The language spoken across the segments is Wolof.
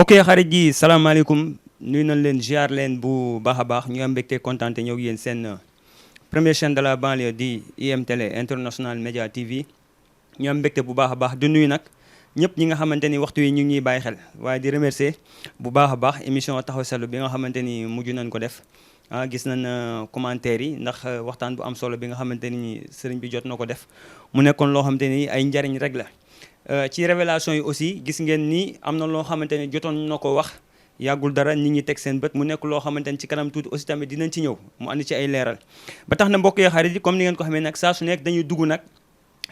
mbokk yi xarit yi salaamaaleykum nuyu nañ leen ziar leen bu baax a baax ñu am mbégte kontaan te ñëw yéen seen première chaîne de la banlieue di IM Télé International Média TV ñu am mbégte bu baax a baax di nuyu nag ñëpp ñi nga xamante ni waxtu yi ñu ngi ñuy bàyyi xel waaye di remercier bu baax a baax émission taxaw seetlu bi nga xamante ni mujj nañ ko def gis nañ commentaire yi ndax waxtaan bu am solo bi nga xamante ni sëriñ bi jot na ko def mu nekkoon loo xamante ni ay njariñ rek la. ci révélation yi aussi gis ngeen ni am na loo xamante ni jotoon na ko wax yàggul dara nit ñi teg seen bët mu nekk loo xamante ni ci kanam tuuti aussi tamit dinañ ci ñëw mu andi ci ay leeral ba tax na mbokk yi xarit yi comme ni ngeen ko xamee nag saa su nekk dañuy dugg nag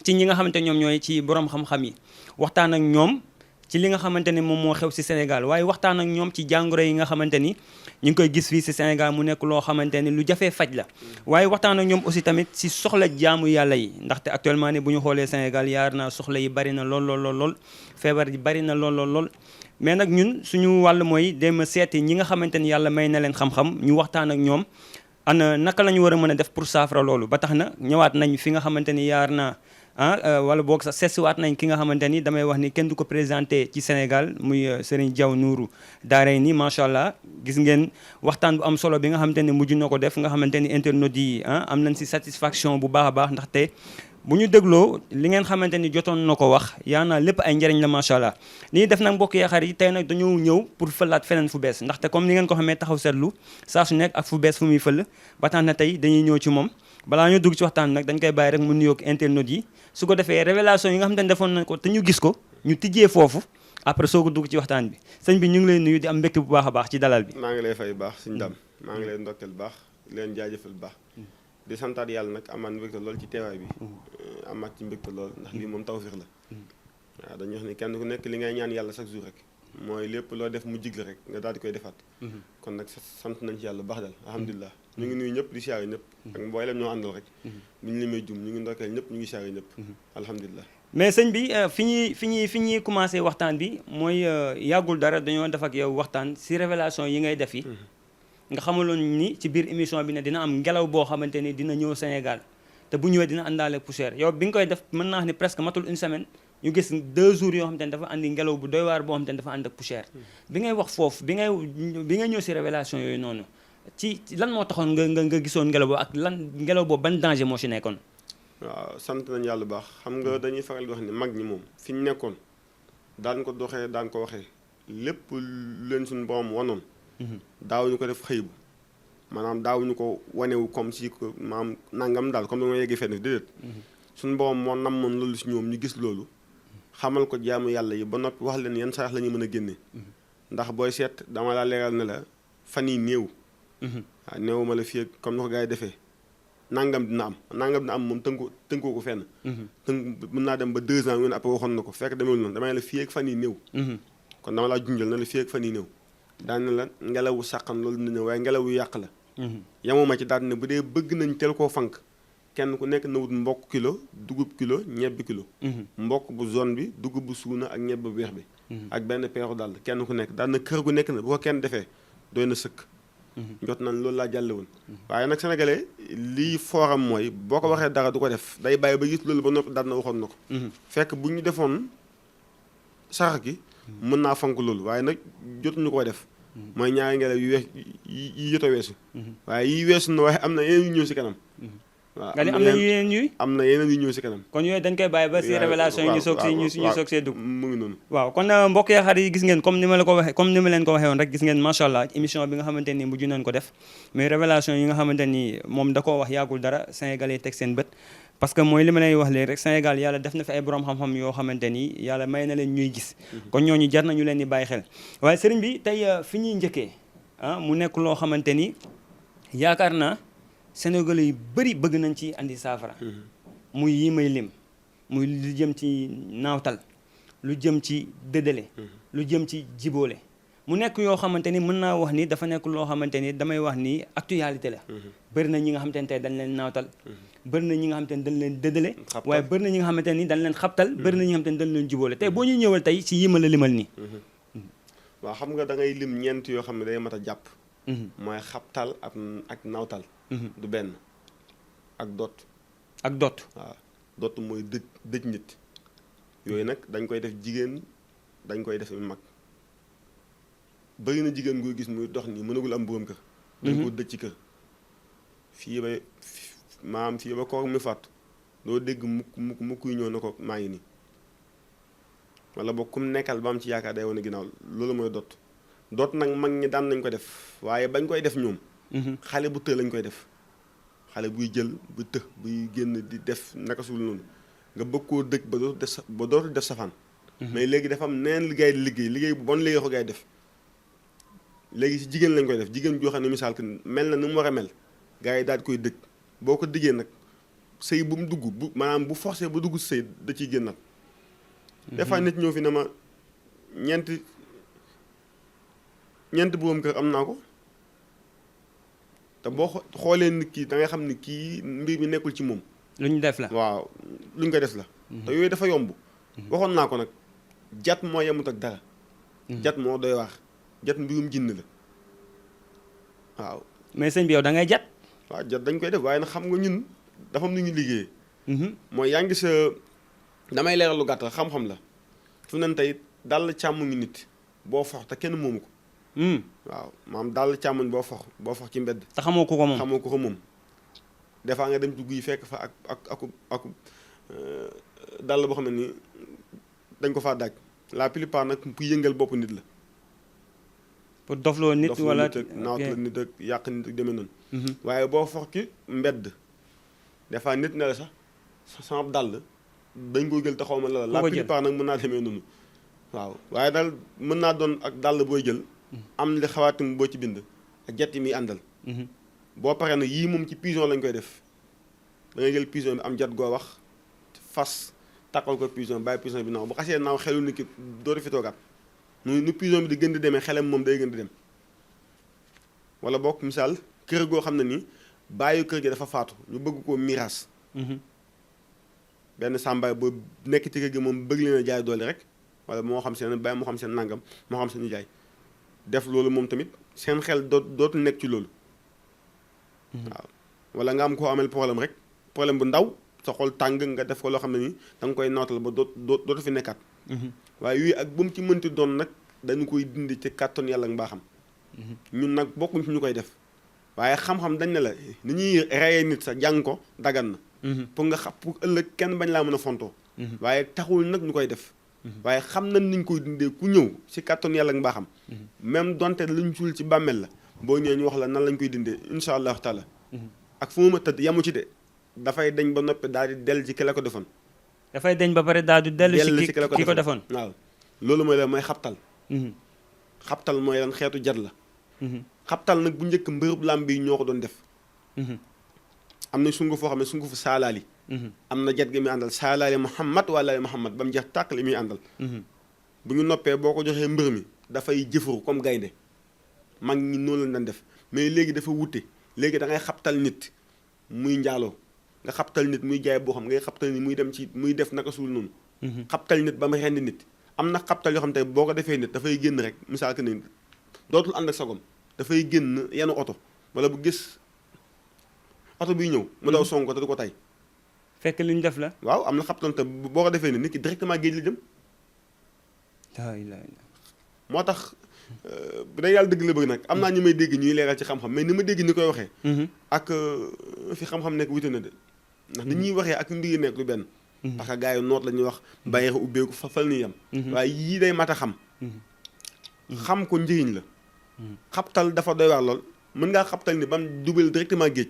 ci ñi nga xamante ñoom ñooy ci borom xam-xam yi waxtaan ak ñoom ci li nga xamante ni moom moo xew ci Sénégal waaye waxtaan ak ñoom ci jàngoro yi nga xamante ni ñu ngi koy gis fii ci Sénégal mu nekk loo xamante ni lu jafee faj la waaye waxtaan ak ñoom aussi tamit ci soxla jaamu yàlla yi ndaxte actuellement ni bu ñu xoolee Sénégal yaar naa soxla yi bari na lool feebar yi bari na lool mais nag ñun suñu wàll mooy dem a seeti ñi nga xamante ni yàlla may na leen xam-xam ñu waxtaan ak ñoom ana naka la ñu war a mën a def pour saafara loolu ba tax na ñëwaat nañ fi nga xamante ni yaar naa wala boog sax seesiwaat nañ ki nga xamante ni damay wax ni kenn du ko présenté ci Sénégal muy Serigne Diaw Nourou Daarayni macha allah gis ngeen waxtaan bu am solo bi nga xamante ni mujj na ko def nga xamante ni internautes yi am nañ si satisfaction bu baax a baax ndaxte bu ñu dégloo li ngeen xamante ni jotoon na ko wax yaa naa lépp ay njëriñ la macha allah li ñuy def nag mbokk yi xarit yi tey nag dañoo ñëw pour fëlaat feneen fu bees ndaxte comme ni ngeen ko xamee taxaw seetlu saa su nekk ak fu bees fu muy fël ba tax na tey dañuy ñëw ci moom balaa ñu dugg ci waxtaan nag dañ koy bàyyi rek mu nuyoog internautes yi su ko defee révélation yi nga xamante ne defoon nañ ko te ñu gis ko ñu tijjee foofu après soo ko dugg ci waxtaan bi sëñ bi ñu ngi lay nuyu di am mbégte bu baax a baax ci dalal bi. maa ngi lay fay baax suñu dam maa ngi lay ndokkeel baax leen jaajëfal baax di santaat yàlla nag amaat mbégte lool ci teewaay bi amaat ci mbégte lool ndax lii moom tawfiix la waaw dañuy wax ni kenn ku nekk li ngay ñaan yàlla chaque jour rek mooy lépp loo def mu jig la rek nga daal di koy defaat kon nag sant nañ ci yàlla baax dal alhamdulilah ñu ngi nuyu ñëpp di siyaare ñëpp ak mboolem ñoo àndal rek bu ñu limee jum ñu ngi ndokkeel ñëpp ñu ngi siyaare ñëpp alhamdulilah mais sëñ bi fi ñuy commencé waxtaan bi mooy yàggul dara dañoo def ak yow waxtaan si révélation yi ngay def yi nga xamaloon ni ci biir émission bi ne dina am ngelaw boo xamante ni dina ñëw Sénégal te bu ñëwee dina àndaale poussière yow bi nga koy def mën naa wax ni presque matul une semaine ñu gis 2 jours yoo xamante ni dafa andi ngelaw bu doy waar boo xamante ni dafa ànd ak poussière bi ngay wax foofu bi ngay ñëw si révélation yooyu noonu ci lan moo taxoon nga gisoon ngelaw boobu ak lan ngelaw boobu ban danger moo si nekkoon. waaw sant nañu yàlla baax xam nga dañuy faral di wax ni mag ñi moom fi ñu nekkoon daan ko doxee daan ko waxee lépp leen suñu borom wanoon daawuñu ko def xëy bu maanaam daawuñu ko wanewu comme si ko maanaam nangam daal comme dama yeggee fenn déedéet suñu borom moo namoon loolu si ñoom ñu gis loolu xamal ko jaamu yàlla yi ba noppi wax leen yan sarax la ñu mën a génne ndax booy seet dama laa leeral ne la fan yi néew waaw néew ma la fii comme ni ko gars yi defee nangam dina am moom tënkoo ko fenn mën naa dem ba 2 ans ngeen après waxoon na ko fekk demeewul noonu damay la fii ak fan yi néew kon dama laa junjal na la fii ak fan yi néew daan la ngelawu sàqan loolu dina ñëw waaye ngelawu yàq la yamuma ci daal ne bu dee bëgg nañ teel koo fank kenn ku nekk na wut mbokk kilo dugub kilo ñebbi kilo mbokk bu zone bi dugub bu suuna ak ñebbi bu weex bi ak benn peeru dàll kenn ku nekk daan na kër gu nekk na bu ko kenn defee doy na sëkk jot nañ loolu laa jàlle woon waaye nag sénégalais lii fooram mooy boo ko waxee dara du ko def day bàyyi ba gis loolu ba noppi daal na waxoon na ko fekk bu ñu defoon sarax gi mën naa fonk loolu waaye nag jotuñu koo def mooy ñaari ngelaw yu wees yi jot a weesu waaye yi weesu na waaye am na yeneen yu ñëw si kanam waaw am na yeneen yu ñëw si kanam kon yooyu dañ koy bàyyi ba si révélation yi ñu soog see dugg mu ngi noonu waaw kon mbokk yi xarit yi gis ngeen comme ni ma leen ko waxee woon rek gis ngeen macha allah émission bi nga xamante ni mujj nañ ko def mais révélation yi nga xamante ni moom da koo wax yàggul dara sénégalais teg seen bët parce que mooy li ma lay wax léegi rek Sénégal yàlla def na fi ay borom xam-xam yoo xamante ni yàlla may na leen ñuy gis kon ñooñu jar nañu leen di bàyyi xel waaye sëriñ bi tey fi ñuy njëkkee mu nekk loo xamante ni yaakaar naa sénégalais yu bëri bëgg nañ ci andi saafara muy yi may lim muy lu jëm ci naawtal lu jëm ci dëdale lu jëm ci jiboole mu nekk yoo xamante ni mën naa wax ni dafa nekk loo xamante ni damay wax ni actualité la bëri na ñi nga xamante ni tey dañ leen naawtal bëri na ñi nga xamante ni dañ leen dëdale waaye bëri na ñi nga xamante ni dañ leen xabtal bëri na ñi nga xamante ni dañ leen jiboole tey boo ñuy ñëwal tey ci yi ma la limal nii waaw xam nga da ngay lim ñeent yoo xam ne day mat a jàpp mooy xabtal ak naawtal du benn ak dot waaw dot mooy dëj nit yooyu nag dañ koy def jigéen dañ koy def mag bëri na jigéen nguy gis muy dox nii mënagul am borom kër. dañ ko dëj ci kër. fii ba maam fii ba koor mi fàttu doo dégg mukk kuy ñëw na ko maa ngi nii wala boog kum nekkal ba am ci yaakaar day wane ginnaaw loolu mooy doot nag mag ñi daan nañ ko def waaye bañ koy def ñoom. xale bu të lañ koy def. xale buy jël bu të buy génn di def naka suul noonu nga bëgg koo dëj ba dootul def safaan. mais léegi dafa am neen liggéey liggéey bu bon liggéey ko ngay def léegi si jigéen lañ koy def jigéen joo xam ne misaal que mel na ni mu war a mel gars yi daal di koy dëj boo ko diggee nag sëy bu mu dugg bu maanaam bu forcé ba dugg sëy da ciy génnat. des fois nit ñëw fi ne ma ñeenti boroom kër am naa ko te boo xoolee nit kii da ngay xam ni kii mbir mi nekkul ci moom. lu ñu def la waaw lu ñu ko def la. te yooyu dafa yomb. waxoon naa ko nag jat moo yemut ak dara. jat moo doy wax jat mbirum jinn la waaw. mais sëñ bi yow da ngay jat. waaw jat dañ koy def waaye nag xam nga ñun dafa am nu ñu liggéeyee. mooy yaa ngi sa damay leeral lu gàttal xam-xam la fu ne tey dal càmm ngi nit boo fox te kenn moomu ko. waaw maam dal càmmoñ boo fox ci mbedd. te xamoo ko moom xamoo ko moom. des fois nga dem ci guy fekk fa ak dàll boo xam ne nii dañ ko faa daaj la plupart nag pour yëngal bopp nit la. pour dofloo nit wala naawt la nit ak yàq nit ak demee noonu. waaye boo fox ci mbedd des fois nit ne la sax sama dàll dañ koy jël taxaw ma la plupart nag mën naa demee noonu. waaw waaye daal mën naa doon ak dàll booy jël. am li xawaatim boo ci bind ak jet yi muy àndal. boo paree nag yii moom ci pigeon lañ koy def da ngay jël pigeon bi am jat goo wax fas takkal ko pigeon bàyyi pigeon bi naaw bu xasee naaw xelu nit ki doo fi toogaat nu pigeon bi di gën di demee xelam moom day gën di dem. wala bokk misaal kër goo xam ne ni bàyyi kër gi dafa faatu ñu bëgg koo miraas. benn sàmbaay boo nekk ci kër gi moom bëgg leen a jaay doole rek wala moo xam seen bàyyi moo xam seen nangam moo xam seen ñu jaay def loolu moom tamit seen xel dootul nekk ci loolu. waaw wala nga am koo amel problème rek problème bu ndaw sa xol tàng nga def ko loo xam ne nii da nga koy nootal ba dootu fi nekkaat. waaye yooyu ak bu mu ci mënti doon nag dañu koy dindi ci kàttan yàlla ak mbaaxam. ñun nag bokkuñ ci ñu koy def waaye xam-xam dañ ne la ni ñuy reyee nit sa jàng ko dagan na. pour nga xam pour ëllëg kenn bañ laa mën a fontoo. waaye taxul nag ñu koy def. waaye xam nañ niñ koy dindee ku ñëw ci kàttan yàlla ak mbaaxam. même donte luñ suul ci bàmmeel la. boo ñëwee ñu wax la nan lañ koy dindee incha allahu taala. ak fu mu ma tëdd yamu ci de dafay dañ ba noppi daal di dell ci ki la ko defoon. dafay dañ ba pare daal di dellu ci ki ko defoon. waaw loolu mooy la mooy xabtal. xabtal mooy lan xeetu jat la. xabtal nag bu njëkk mbërëb làmb yi ñoo ko doon def. am na sungu foo xam ne sungu fu saalaali. am na jat gi muy àndal saalaali Muhammad wala Muhammad ba mu jeex tàkk li muy àndal. bu ñu noppee boo ko joxee mbër mi dafay jëfuru comme gaynde mag ñi noonu lañ daan def mais léegi dafa wute léegi da ngay xabtal nit muy njaaloo nga xabtal nit muy jaay boo xam ngay xabtal nit muy dem ci muy def naka suul noonu. xabtal nit ba mu rendi nit am na xabtal yoo xam te boo ko defee nit dafay génn rek misaal que ne dootul ànd ak sagom dafay génn yenn oto wala bu gis oto biy ñëw mu daw song ko te du ko tay fekk li ñu def la. waaw am na xabtal te boo ko defee nit ki directement géej li jëm. moo tax bu dee yàlla dëgg la bëgg nag am naa ñu may dégg ñuy leeral ci xam-xam mais ni ma dégg ni koy waxee. ak fi xam-xam nekk wute na de ndax ni ñuy waxee ak mbir yi nekk lu benn. parce que gars yi noot la ñuy wax. bàyyi ubbeeku fal ni yam. waaye yii day mat a xam. xam ko njëriñ la. xabtal dafa doy waar lool mën ngaa xabtal ni ba mu dubal directement géej.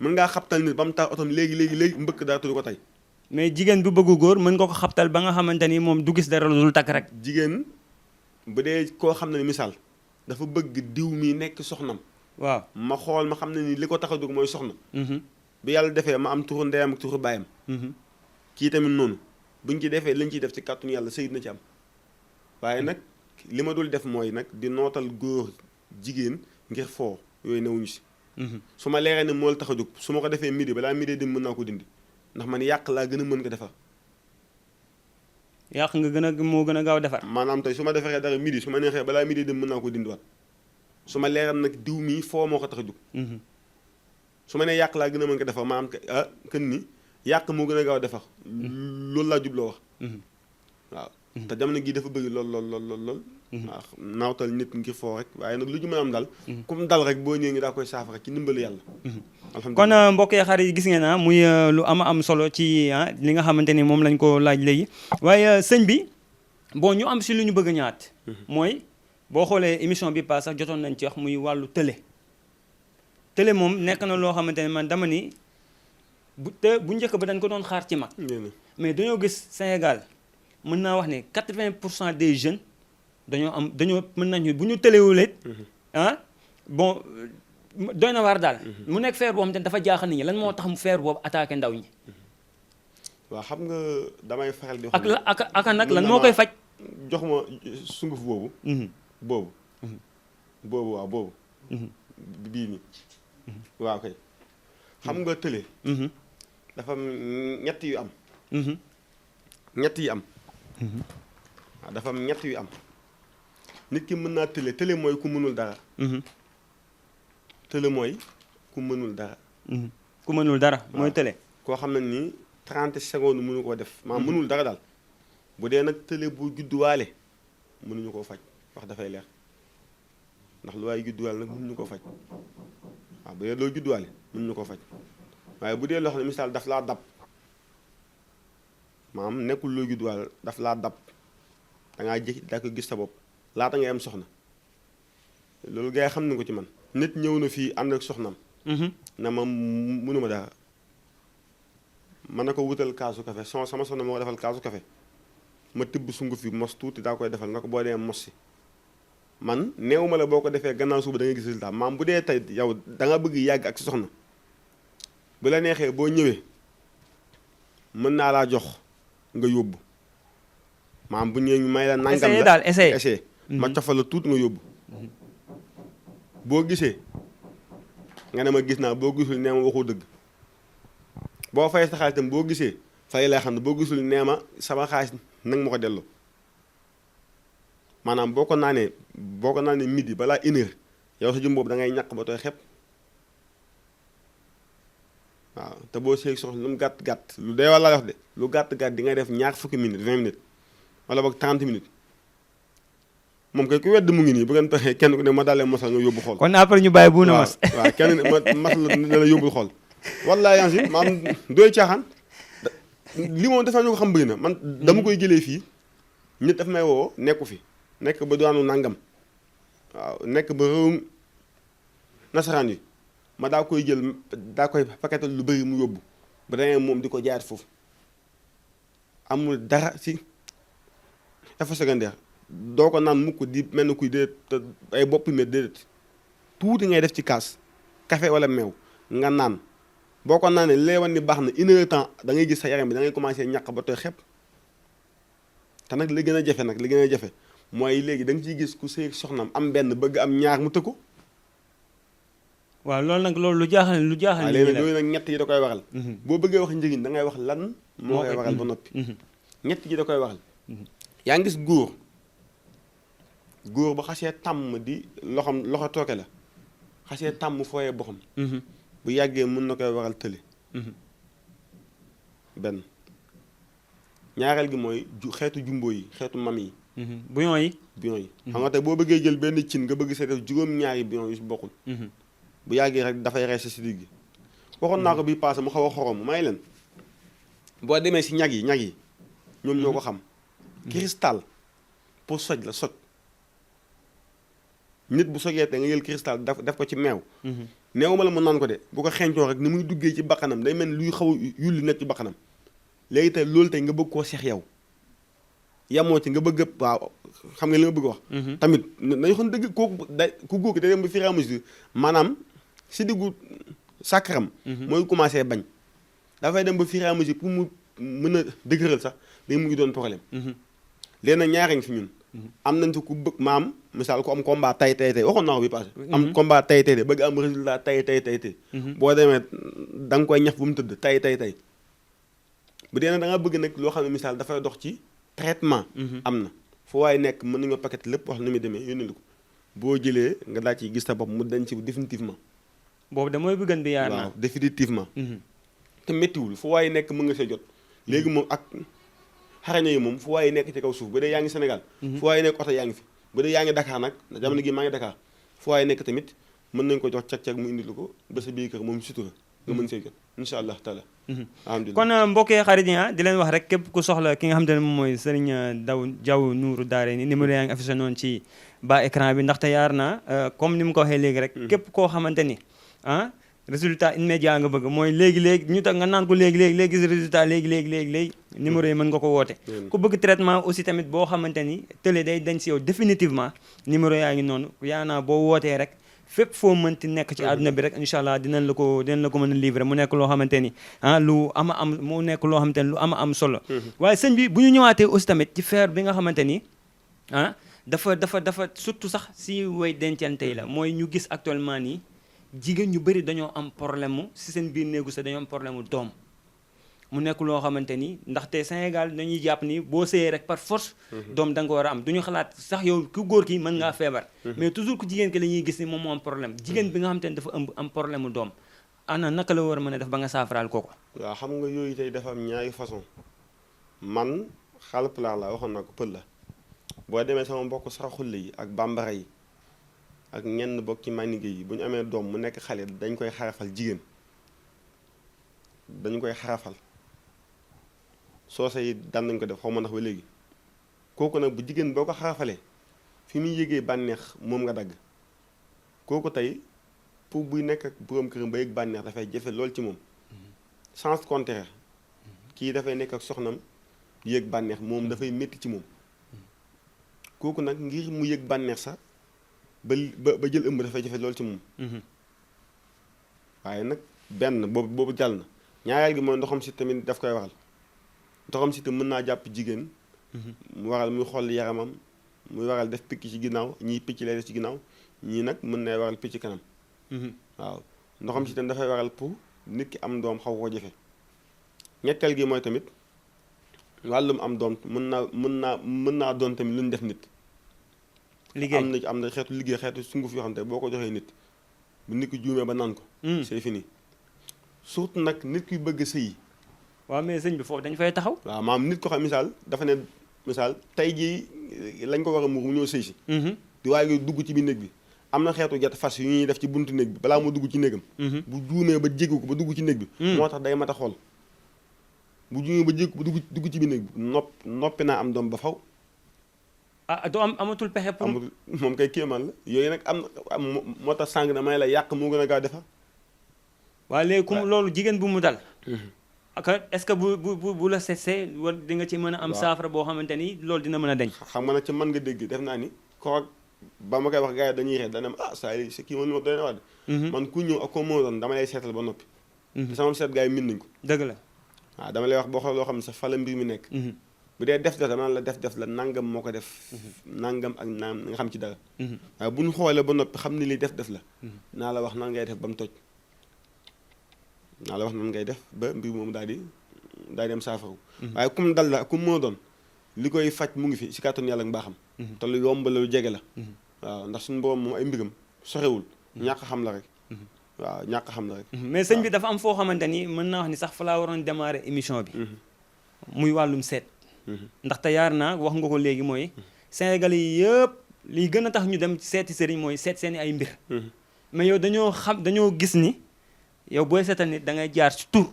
mën ngaa xabtal ni ba mu taal otom léegi mbëkk dara tudd ko tey. mais jigéen bu bëggu góor mën nga ko xabtal ba nga xamante ni moom du gis dara lu dul takk rek. jigéen bu dee koo xam ne misaal dafa bëgg diw mi nekk soxnam. waaw ma xool ma xam ne ni li ko tax a dugg mooy soxna. bi yàlla defee ma am turu ndeyam ak turu baayam. kii tamit noonu buñ ci defee lañ ciy def ci kàttanu yàlla sëyit na ci am. waaye nag li ma dul def mooy nag di nootal góor jigéen ngir foo yooyu newuñu si. su ma leeree ne moo la tax a dugg su ma ko defee midi balaa midi dem mën naa ko dindi. ndax man yàq laa gën a mën ko defar. yàq nga gën a moo gën a gaaw defar. maanaam tey su ma defaree dara midi su ma neexee balaa midi dem mën naa ko dindiwaat su ma leeral nag diw mii foo moo ko tax a jug. su ma nee yàq laa gën a mën ko defar maanaam kën ni yàq moo gën a gaaw defar. loolu laa jubloo wax. waaw te jamono gii dafa bëgg lool. waaw naawtal nit ngir foo rek waaye nag lu ñu mën am dal. comme dal rek boo ñëwee ñu daa koy saafara ci ndimbalu yàlla. kon mbokk yi xarit yi gis ngeen muy lu am solo ci li nga xamante ni moom lañ ko laaj léegi waaye sëñ bi bon ñu am si lu ñu bëgg a ñaat mooy boo xoolee émission bi paas sax jotoon nañ ci wax muy wàllu télé moom nekk na loo xamante ne man dama ni bu njëkk ba dañ ko doon xaar ci mag mais dañoo gis Sénégal mën naa wax ne 80% des jeunes dañoo mën nañu bu ñu téléwulee bon doy na waar daal mu nekk feer boo xam te dafa jaaxal nit ñi lan moo tax mu feer boobu attaqué ndaw ñi waaw xam nga damay faral di wax ak nag lan moo koy faj jox ma sunguf boobu waaw boobu bii nii waaw kay xam nga télé dafa am ñett yu am waaw dafa am ñett yu am nit ki mën naa télé mooy ku mënul dara télé mooy ku mënul dara ku mënul dara mooy télé koo xam ne nii 30 secondes mënu koo def maanaam mënul dara daal bu dee nag télé bu judduwaale mënuñu koo faj wax dafay leer ndax lu waaye judduwaale nag mënuñu koo faj waaw bu dee loo judduwaale mënuñu koo faj waaye bu dee loo xam ne misaal daf laa dab maanaam nekkul loo judduwaale daf laa dab dangaa jékki daa ko gis sa bopp laata ngay am soxna loolu gars yi xam nañ ko ci man nit ñëw na fii ànd ak soxnam na ma mënuma dara mën na ko wutal kaasu café sama soxna moo ko defal kaasu café ma tibb sunguf bi mos tuuti daa koy defal na ko boo dee mos si man neewu ma la boo ko defee gannaaw suba da ngay gis résultat maam bu dee tey yow da nga bëgg yàgg ak si soxna bu la neexee boo ñëwee mën naa laa jox nga yóbbu maam bu ñëwee ñu may la nangam la daal essayé ma cofal la tuuti nga yóbbu boo gisee nga ne ma gis naa boo gisul nee ma waxoo dëgg boo fay sa xaalis tam boo gisee fay lay xam ne boo gisul nee ma sama xaalis nag ma ko delloo maanaam boo ko naanee midi balaa une heure yow sa jëm boobu da ngay ñàkk ba tooy xepp waaw te boo seeg soxla lu mu gàtt lu dee walla wax de lu gàtt di ngay def ñaar fukki minutes 20 minutes wala boog 30 minutes moom kay ku wedd mu ngi nii bu ngeen pexee kenn ku ne ma dalee mosal nga yóbbu xool. kon après ñu bàyyi bu na mos. waaw kenn mas la la yóbbul xool. wallaahi yaa ngi si maam dooy caaxaan li moom dafa ñu ko xam bëri na man dama koy jëlee fii nit daf may woo nekku fi nekk ba doonu nangam waaw nekk ba réewum nasaraan yi ma daa koy jël daa koy paquetal lu bëri mu yóbbu ba dangay moom di ko jaayat foofu amul dara si effet secondaire doo ko naan mukk di mel ni kuy déedéet ay boppi met déedéet tuuti ngay def ci kaas café wala meew nga naan boo ko naanee leewan ni baax na une heure temps da ngay gis sa yaram bi da ngay commencé ñàq ba tooy xepp te nag li gën a jafe mooy léegi da nga ciy gis ku sëy soxnaam am benn bëgg am ñaar mu tëkku waaw loolu lu jaaxal léegi nag yooyu nag ñett yi da koy waral boo bëggee wax njëriñ da ngay wax lan moo koy waral ba noppi ñett yi da koy waral yaa ngi gis góor ba xasee tàmm di loxo tooke la xasee tàmm fooyee boxam bu yàggee mën na koy waral tële benn ñaareel gi mooy xeetu jumbo yi xeetu mam yi bouillon yi xam nga tey boo bëggee jël benn cin nga bëgg see def juróom-ñaari bouillon yu bokkul bu yàggee rek dafay rees si digg waxoon naa ko bii passé mu xaw a xorom may leen boo demee si ñag yi ñoom ñoo ko xam cristal pour soj la soj nit bu sojee te nga jël cristal def ko ci meew neewu ma la mu naan ko de bu ko xeeñcoo rek ni muy duggee ci bakkanam day mel luy xaw a yulli nekk ci bakkanam léegi tey loolu tey nga bëgg koo seex yow yamoo ci nga bëgg waaw xam nga li ma bëgg wax tamit dañu xam dëgg kooku ku góor ki day dem ba fur et à mesure maanaam si diggu sàkkaram mooy commencé bañ dafay dem ba fur et à mesure pour mu mën a dëgëral sax day mu ngi doon problème léegi nag ñaari fi ñun am nañ fi ku bëgg maam misaal ku am combat tay waxoon naa ko bi passé am combat tay bëgg am résultat tay boo demee da nga koy ñax bu mu tëdd tay bu dee nag da nga bëgg nag loo xam ne misaal dafay dox ci traitement am na fu waaye nekk mën nañoo paquet lépp wax ni muy demee yónnee ko boo jëlee nga daa ciy gis sa bopp mu dañ ci définitivement boobu de mooy bëggan bi yaar naa waaw définitivement te méttiwul fu waaye nekk mën nga see jot léegi moom xaraña yi moom fu waaye nekk ci kaw suuf bu dee yaa ngi Sénégal fu waaye nekk oto yaa ngi fi bu dee yaa ngi Dakar nag jamono gi maa ngi Dakar fu waaye nekk tamit mën nañ ko jox cag-cag mu indil ko ba sa biir kër moom sutura nga mën see jot incha allah taala alhamdulilah kon mbokkee xarit yi di leen wax rek képp ku soxla ki nga xamante ne moom mooy Serigne Diaw Nourou Darayni numéro yaa ngi affiché noonu ci bas écran bi ndaxte yaar naa comme ni mu ko waxee léegi rek képp koo xamante ni résultat immédiat nga bëgg mooy léegi-léegi ñu tax nga naan ko léegi gis résultat léegi numéro yi mën nga ko woote ku bëgg traitement aussi tamit boo xamante ni télé day dañ si yow définitivement numéro yaa ngi noonu yaa naa boo wootee rek fépp foo mënti nekk ci àdduna bi rek incha allah dinañ la ko mën a livrer mu nekk loo xamante ni lu mu nekk loo xamante ni lu am solo waaye sëñ bi bu ñu ñëwaatee aussi tamit ci feer bi nga xamante ni dafa surtout sax si way dencante yi la mooy ñu gis actuellement nii jigéen ñu bëri dañoo am problème mu si seen biir néegu sax dañoo am problème mu doom mu nekk loo xamante ni ndaxte Sénégal dañuy jàpp ni boo sëyee rek par force doom da nga ko war a am du ñu xalaat sax yow ku góor ki mën ngaa feebar mais toujours ku jigéen ki la ñuy gis ni moom moo am problème jigéen bi nga xamante ni dafa ëmb am problème mu doom ana naka la war a mën a def ba nga saafaraal kooku waaw xam nga yooyu tey dafa am ñaari façon man Haalpulaar la waxoon naa ko pël la boo demee sama mbokk saraxulle yi ak bambara yi ak ñenn bokk ci manigé yi bu ñu amee doom mu nekk xale dañ koy xarafal jigéen dañ koy xarafal soose yi daan nañ ko def xaw ma ndax ba léegi kooku nag bu jigéen boo ko xarafalee fi muy yëgee bànneex moom nga dagg kooku tey pour buy nekk ak borom këram ba yëg bànneex dafay jafe lool ci moom sens contraire kii dafay nekk ak soxnam yëg bànneex moom dafay métti ci moom kooku nag ngir mu yëg bànneex sax ba jël ëmb dafay jafe lool ci moom waaye nag benn boobu jàll na ñaareel gi mooy ndoxam si tamit daf koy waral ndoxam si tamit mën naa jàpp jigéen mu waral muy xool yaramam muy waral def picc ci ginnaaw ñii picc lay def ci ginnaaw ñii nag mën na waral picc kanam waaw ndoxam si tamit dafay waral pour nit ki am doom xaw koo jafe ñetteel gi mooy tamit wàllum am doom mën naa doon tamit lu ñu def nit liggéey am na xeetu liggéey xeetu sunguf yoo xam ne boo ko joxee nit bu nit ki juumee ba naan ko c'est fini surtout nag nit ki bëgg sëyi waaw mais sëñ bi foofu dañ fay taxaw waaw maam nit ko xam misaal dafa ne misaal tey jii lañ ko war a muur mu ñëw sëy si di waaye nga dugg ci biir néeg bi am na xeetu jat fas yu ñuy def ci buntu néeg bi balaa mu dugg ci néegam bu juumee ba jéggi ko ba dugg ci néeg bi moo tax day mat a xool bu juumee ba jéggi ko ba dugg ci biir néeg bi noppi naa am doom ba faw doo amatul pexe pour moom kay kéemaan la yooyu nag am moo tax sàng na may la yàq moo gën a gaaw defar waaye léegi comme loolu jigéen bu mu dal ak est-ce que bu la setsee war di nga ci mën a am saafara boo xamante ni loolu dina mën a deñ xam nga nag ci mën nga dégg def naa ni ko ba ma koy wax gars yi dañuy xeet dana saa yi kii man doy na wax de man ku ñëw ak ko moo doon dama lay seetal ba noppi te sama seet gars yi min nañ ko dëgg la waaw dama lay wax boo xool loo xam ne sax fa la mbir mi nekk bu dee def dama la def la nangam moo ko def nangam ak naam nga xam ci dara waaye bu ñu xoolee ba noppi xam ni li def la naa la wax nan ngay def ba mu toj naa la wax nan ngay def ba mbir moom daal di am saafaru waaye comme dal la comme moo doon li koy faj mu ngi fi si kàttanu yàlla ak mbaaxam te lu yomb la lu jege la waaw ndax suñu borom moom ay mbiram sorewul ñàkk xam la rek waaw ñàkk xam la rek mais sëñ bi dafa am foo xamante ni mën naa wax ni sax fa laa waroon démarrer émission bi muy wàllum seet ndaxte yaar naa wax nga ko léegi mooy Sénégalais yi yëpp liy gën a tax ñu dem seeti sëriñ mooy seet seeni ay mbir mais yow dañoo gis ni yow booy seetal nit da ngay jaar ci tur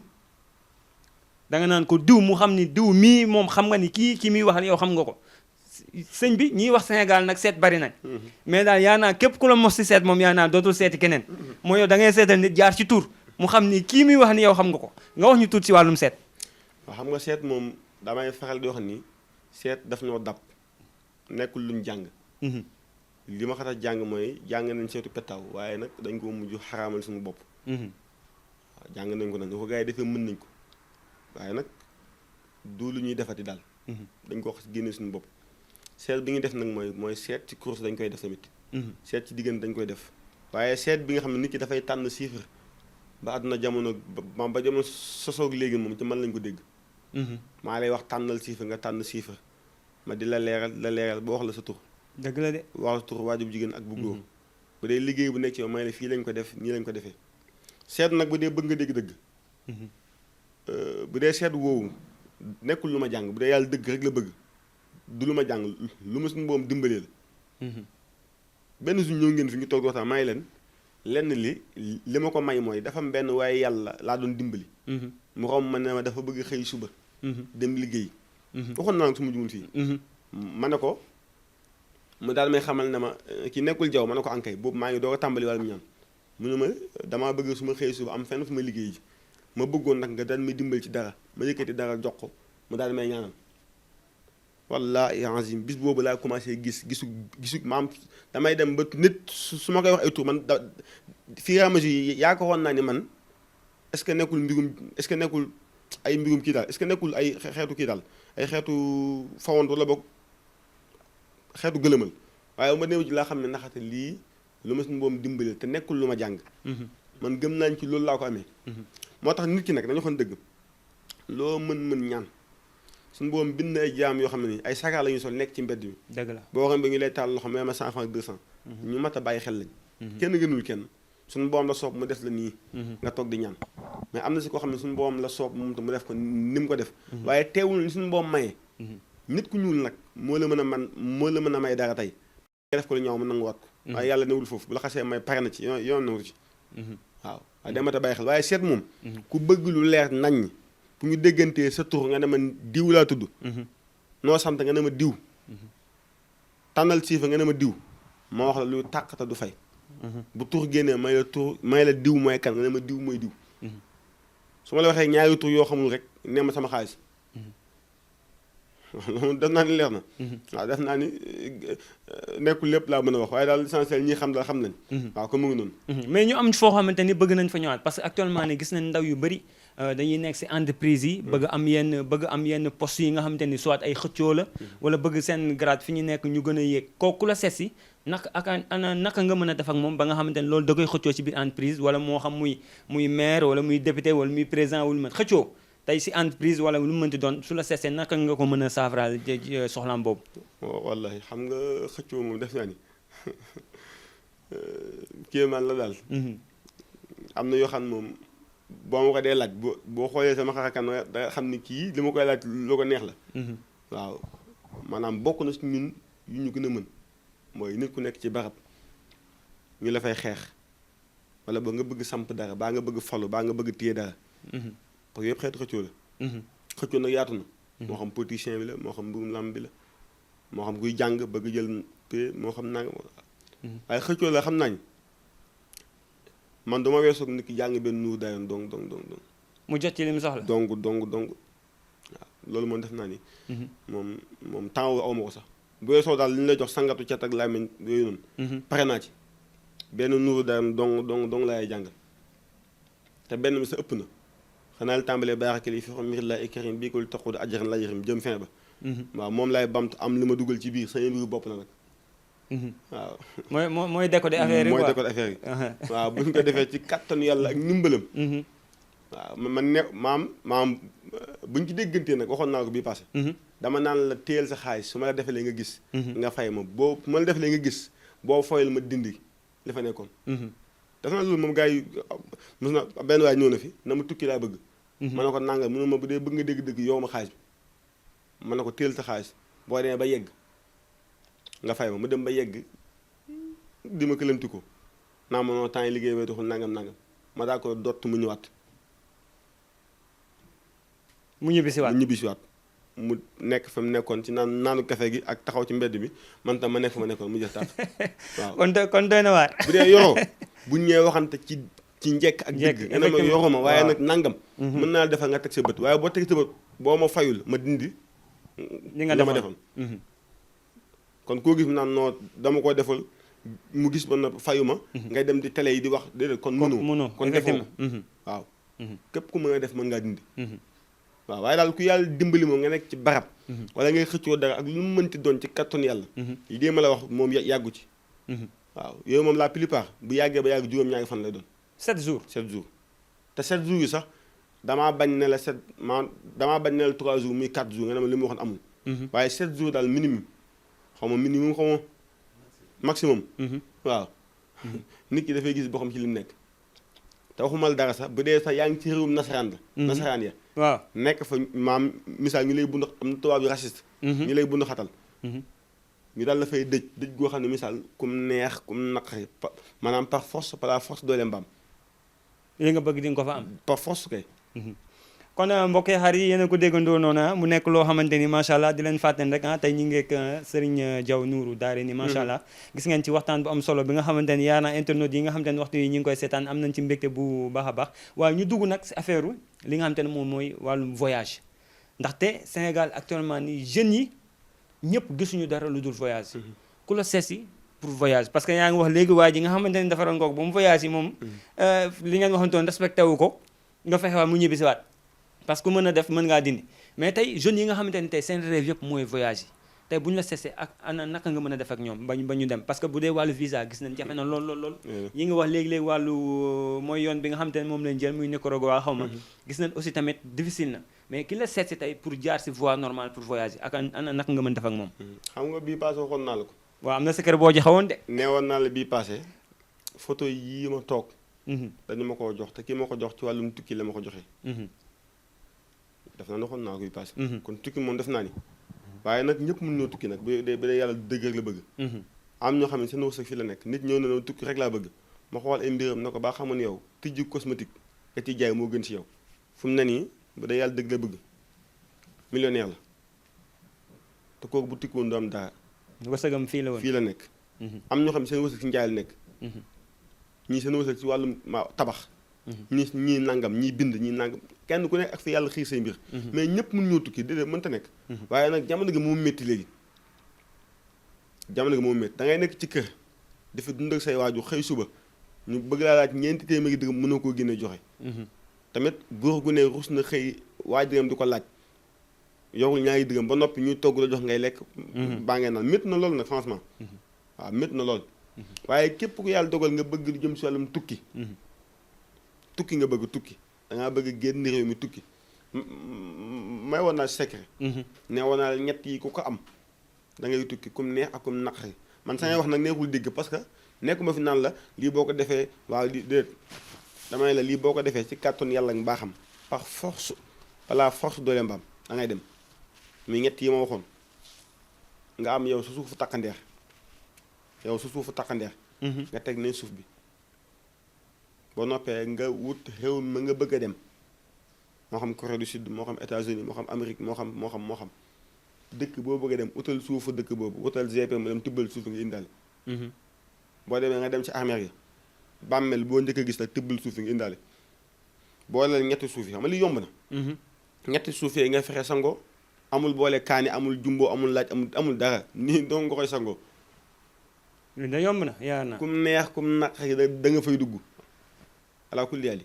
da nga naan ko diw mu xam ni diw mii moom xam nga ni kii muy wax yow xam nga ko sëñ bi ñiy wax Sénégal nag seet bari nañ mais daal yaa naa képp ku la mos si seet moom yaa naa dootul seeti keneen mooy yow da ngay seetal nit jaar ci tur mu xam ni kii muy wax ni yow xam nga ko nga wax ñu tuut si wàllum seet waaw xam nga seet moom damay faral di wax ni seet daf ñoo dab nekkul luñ jàng li ma xata jàng mooy jàng nañ seetu pettaaw waaye nag dañ ko mujj xaraamal suñu bopp waaw jàng nañ ko nag ko gars yi defee mën nañ ko waaye nag du lu ñuy defati daal dañ ko wax génne suñu bopp seet bi ñu def nag mooy seet ci course dañ koy def tamit seet ci diggante dañ koy def waaye seet bi nga xam ne nit ki dafay tànn chiffre ba àdduna jamono ba jamono sosoog léegi moom ci man lañ ko dégg maa lay wax tànnal chiffre nga tànn chiffre ma di la leeral ba wax la sa tur dëgg la de wax la tur waajur bu jigéen ak bu góor bu dee liggéey bu nekk ci yow may la fii lañ ko def nii lañ ko defee seet nag bu dee bëgg nga dégg dëgg bu dee seet woowu nekkul lu ma jàng bu dee yàlla dëgg rek la bëgg du lu ma jàng lu ma suñu boom dimbalee la benn suñ ñëw ngeen fi ngi toog waxtaan may leen lenn li ma ko may mooy dafa am benn waaye yàlla laa doon dimbali mu romb ma ne ma dafa bëgg xëy suba dem liggéey waxoon naa nag su ma jumul fii ma ne ko mu daal may xamal ne ma ki nekkul jaw ma ne ko ankay boobu maa ngi doog a tàmbali wàlla mu ñaan mu ne ma damaa bëgg su ma xëy suba am fenn fu ma liggéey ji ma bëggoon nag nga daal may dimbali ci dara ma yëkkati dara jox ko mu daal may ñaanal wallaahi azim bis boobu laa commencé gisu maam damay dem ba nit su ma koy wax ay tur man fii à mesure yaakaaroon naa ni man est-ce que nekkul ay mbirum kii daal est-ce que nekkul ay xeetu kii daal ay xeetu fawant wala boog xeetu gëlëmal waaye ma néew ji laa xam ne naxate lii lu ma suñu boom dimbali te nekkul lu ma jàng man gëm nañ ci loolu laa ko amee moo tax nit ki nag dañu xoon dëgg loo mën ñaan suñu boom bind ay jaam yoo xam ne nii ay sagar la ñuy sol nekk ci mbedd mi dëgg la boo xam ne ñu lay taal loxo mais ma 100 francs 200 ñu mat a bàyyi xel lañ kenn gënul kenn suñu boom la soob mu def la nii nga toog di ñaan mais am na si koo xam ne suñu boom la soob moom mu def ko ni mu ko def waaye teewul ni suñu boom mayee nit ku ñuul nag moo la mën a may dara tey nga def ko lu ñaaw mu nanguwaat ko waaye yàlla newul foofu bu la xasee may pare na ci yoon nangu ci waaw waaye day mat a bàyyi xel waaye seet moom ku bëgg lu leer nañ bu ñu déggantee sa tur nga ne ma diw laa tudd noo sant nga ne ma diw tànnal siifa nga ne ma diw ma wax la lu tàqata du fay bu tur génnee may la diw mooy kan nga ne ma diw mooy diw su ma la waxee ñaari tur yoo xamul rek nee ma sama xaalis loolu def naa ni leer na waaw def naa ni nekkul lépp laa mën a wax waaye daal l'essentiel ñi xam daal xam nañ waaw ko mu ngi noonu mais ñu am foo xamante ni bëgg nañ fa ñëwaat parce que actuellement ne gis nañ ndaw yu bëri dañuy nekk si entreprise yi bëgg am yenn poste yi nga xamante ni soit ay xëccoo la wala bëgg seen grade fi ñu nekk ñu gën a yéeg kooku la seet si naka nga mën a def ak moom ba nga xamante ni loolu da koy xëccoo ci biir entreprise wala moo xam muy maire wala muy député wala muy président wala mën xëccoo tey si entreprise wala lu mu mënti doon su la seesee naka nga ko mën a saafaraal soxlaam boobu wallahi xam nga xëccoo moom def naa ni kéemaan la daal am na yoo xam moom boo ma ko dee laaj boo xoolee sama xarakan da nga xam ni kii li ma koy laaj loo ko neex la waaw maanaam bokk na si ñun yu ñu gën a mën mooy nit ku nekk ci barab ñu la fay xeex wala ba nga bëgg samp dara baa nga bëgg falu baa nga bëgg téye dara parce que yëpp xeetu xëccoo la xëccoo nag yaatu na moo xam politicien bi la moo xam mbirum lamb bi la moo xam kuy jàng bëgg jël pay moo xam nanga waaye xëccoo la xam nañ man dama weesoog nit ki jàng benn nuur dayoon dong mu jot ci li mu soxla dong waaw loolu moom def naa ni moom temps aw ma ko sax bu weesoo daal li ñu lay jox sangatu cat ak làmmiñ yooyu noonu pare naa ci benn nuur dayoon dong laay jàngal te benn mi sa ëpp na xanaa li tàmbalee baaxakali fi xam mbir laa karim bii ko lu taxu ajaran la yarim jëm fin ba waaw moom laay bamtu am li ma dugal ci biir sama mbiru bopp na nag waaw mooy décoder affaire yi mooy décoder affaire yi waaw bu ñu ko defee ci kattanu yàlla ak ndimbalam waaw man ne maam bu ñu ci déggantee nag waxoon naa ko bii passé dama naan la téyel sa xaalis su ma la defalee nga gis nga fay ma boo ma la defalee nga gis boo foyal ma dindi li fa nekkoon def naa loolu moom gars yi mos na benn waay ñëw na fi na ma tukki laa bëgg ma ne ko nanga mu ne ma bu dee bëgg nga dégg-dëgg yow ma xaalis bi ma ne ko téyel sa xaalis boo demee ba yegg nga fay ma mu dem ba yegg di ma këlanti ko naa ma noonu temps yi liggéey bay taxul nangam ma daa ko dott mu ñëwaat mu ñibbisiwaat mu nekk fa mu nekkoon ci naanu café gi ak taxaw ci mbedd bi man tam ma nekk fa ma nekkoon mu jeex tàkk waaw kon doy na waar bu dee yoroo bu ñëwee waxante ci njekk ak dëgg nga ne ma yoroo ma waaye nag nangam mën naa defal nga teg sa bët waaye boo teg sa bët boo ma fayul ma dindi li nga defoon kon koo gis mu naan noo dama ko defal mu gis ba na fayu ma ngay dem di télé yi di wax déedéet kon mënoo kon defoo waaw képp ku mën a def mën ngaa dindi waaw waaye daal ku yàlla dimbali moom nga nekk ci barab wala ngay xëccoo dara ak lu mu mënti doon ci kattanu yàlla lii ma la wax moom yàggu ci waaw yooyu moom la plupart bu yàggee ba yàgg juróom-ñaari fan lay doon 7 jours te 7 jours yi sax damaa bañ ne la 3 jours muy 4 jours nga ne ma li mu waxoon amul waaye 7 jours daal minimum xaw ma maximum waaw nit ki dafay gis boo xam ci li mu nekk te waxumal dara sax bu dee sax yaa ngi ci réewum nasaraan la nasaraan ya waaw nekk fa maam misaal ñu lay bund am na tubaab yu raciste ñu lay bund xatal ñu daal la fay dëj goo xam ne misaal kum neex kum naqari maanaam par force par la force doole mbaam li nga bëgg di nga ko fa am par force kay kon mbokk yi xarit yi yéen a ko déggandoo noonu mu nekk loo xamante ni macha allah di leen fàttali rek tey ñu ngi ak Serigne Diaw Nourou Darayni macha allah gis ngeen ci waxtaan bu am solo bi nga xamante ni yaa na internautes yi nga xamante ni waxtu yi ñu ngi koy seetaan am nañ ci mbégte bu baax a baax waaye ñu dugg nag si affaire li nga xamante ne moom mooy wàllum voyage ndaxte Sénégal actuellement ni jeunes yi ñëpp gisuñu dara lu dul voyage ku la seesi pour voyage parce que yaa ngi wax léegi waa ji nga xamante ni dafa rangoog ba mu voyage yi moom li ngeen waxantoon respecté wu ko nga fexe waa mu ñibbisiwaat parce que mën a def mën ngaa dindi mais tey jeunes yi nga xamante ni tey seen rêve yëpp mooy voyage yi tey bu ñu la cessé ak ana naka nga mën a def ak ñoom ba ñu dem parce que bu dee wàllu visa gis nañ jafe na lool yi nga wax léegi-léegi wàllu mooy yoon bi nga xamante ne moom lañ jël muy Nicaragua xaw ma gis nañ aussi tamit difficile na mais ki la cessé tey pour jaar si voie normale pour voyager ak ana naka nga mën def ak moom xam nga bii passé waxoon naa la ko waaw am na secret boo joxewoon de neewoon naa la bii passé photo yii ma toog dañu ma koo jox te kii ma ko jox ci wàllum tukki la ma ko joxee def naa ne waxoon naa ko bii passé kon tukki moom def naa ni waaye nag ñëpp mën ñoo tukki nag ba dee yàlla dëgg rek la bëgg am ñoo xam ne seen wërsëg fii la nekk nit ñëw na ne tukki rek laa bëgg ma xool ay mbiram na ko baa xamoon yow tijji cosmétique nga ciy jaay moo gën si yow fu mu ne nii ba dee yàlla dëgg la bëgg millionnaire la te kooku bu tukki woon du am dara wërsëgam fii la woon fii la nekk am ñoo xam ne seen wërsëg si njaay la nekk ñii seen wërsëg si wàllum tabax ñii nangam ñii bind ñii nangam kenn ku nekk ak fi yàlla xiir say mbir mais ñëpp mën ñoo tukki déedéet mënta nekk waaye nag jamono gi moom métti léegi jamono gi moom métti da ngay nekk ci kër dafa dund ak say waaju xëy suba ñu bëgg laa laaj ñeenti téeméeri dërëm mënoo koo génne joxe tamit góor gu ne rus na xëy waajuram di ko laaj yorul ñaari dërëm ba noppi ñuy togg la jox ngay lekk baa ngee naan métti na lool nag franchement waaw métti na lool waaye képp ku yàlla dogal nga bëgg lu jëm si wàllum tukki tukki nga bëgg tukki dangaa bëgg génn réew mi tukki may woon naa secret ne woon naa ñett yi ku ko am da ngay tukki kum neex ak kum naqari man sañay wax nag neexul dégg parce que nekkuma fi naan la lii boo ko defee waaw lii déet damay la lii boo ko defee ci kàttan yàlla nga baaxam par force wala force doole mbaam da ngay dem muy ñett yi ma waxoon nga am yow su suufu takkandeer nga teg ne suuf bi boo noppee nga wut réew ma nga bëgg a dem moo xam Corée du Sud moo xam États-Unis moo xam Amérique moo xam dëkk boo bëgg a dem utal suufu dëkk boobu utal GP mu dem tibbal suuf nga indaale boo demee nga dem ci armeer yi bàmmeel boo njëkk a gis la tibbal suuf nga indaale boo leel ñetti suuf yi xam nga li yomb na ñetti suuf yi nga fexe sangoo amul boole kaani amul jumbo amul laaj amul dara nii doo nga koy sangoo lu da yomb na yaa na kum neex kum naqari da nga fay dugg alaa kulli yàlli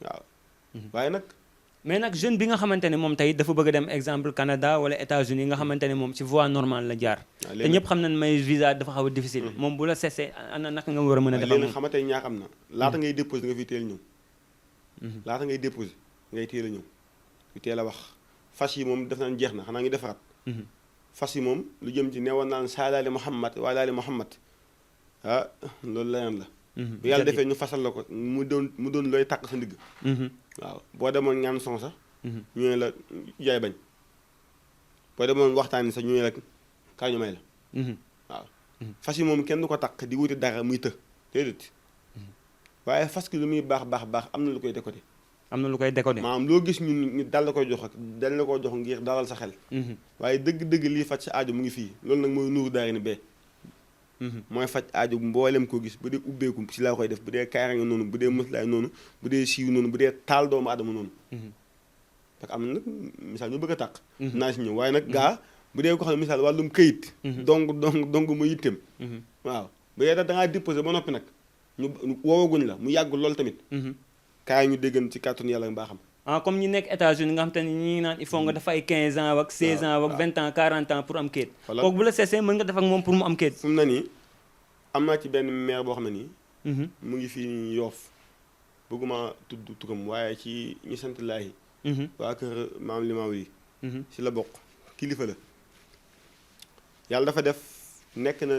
waaw waaye nag mais nag jeune bi nga xamante ne moom tey dafa bëgg a dem exemple Canada wala États-Unis nga xamante ne moom ci voie normale la jaar te ñëpp xam nañ may visa dafa xaw a difficile moom bu la cessé ana naka nga war a mën a def léegi nag xamante ñaa xam na laata ngay déposé nga fi teel ñëw laata ngay déposé ngay teel a ñëw fi teel a wax fas yi moom def nañ jeex na xanaa ngi defaraat fas yi moom lu jëm ci newoon naan saalaali Muhammad waalaali Muhammad ah loolu leneen la bu yàlla defee ñu fasal la ko mu doon looy tàq sa ndigg waaw boo demoon ñaan son sax ñu ne la jaay bañ boo demoon waxtaani sax ñu ne la kaa ñu may la waaw fas yi moom kenn du ko tàq di wuti dara muy të déedéet waaye fas ki lu muy baax am na lu koy décoder maanaam loo gis ñu dal la koy jox ak dal la koy jox ngir dalal sa xel waaye dëgg-dëgg lii faj sa aajo mu ngi fii loolu nag mooy Nourou Darayni bee mooy faj aajo mboolem koo gis bu dee ubbeeku si laa koy def bu dee kaaraange noonu bu dee mëslaay noonu bu dee siiw noonu bu dee taal doomu adama noonu parce que am na nag misaal ñu bëgg a tàq naa si ñëw waaye nag gaa bu dee ko xam ne misaal wàllum këyit dong mu yitteem waaw bu dee da ngaa déposé ba noppi nag ñu woowaguñ la mu yàgg loolu tamit kaay ñu déggan ci kàttanu yàlla mbaaxam comme ñi nekk États-Unis nga xam te ne ñi naan il faut nga def ay 15 ans ak 16 ans ak 20 ans 40 ans pour am kayit kooku bu la cessé mën nga def ak moom pour mu am kayit fu mu ne nii am naa ci benn maire boo xam ne nii mu ngi fii nii Yoof bëgguma tudd turam waaye ci ñu sant laahi waa kër maam li maaw yi si la bokk kilifa la yàlla dafa def nekk na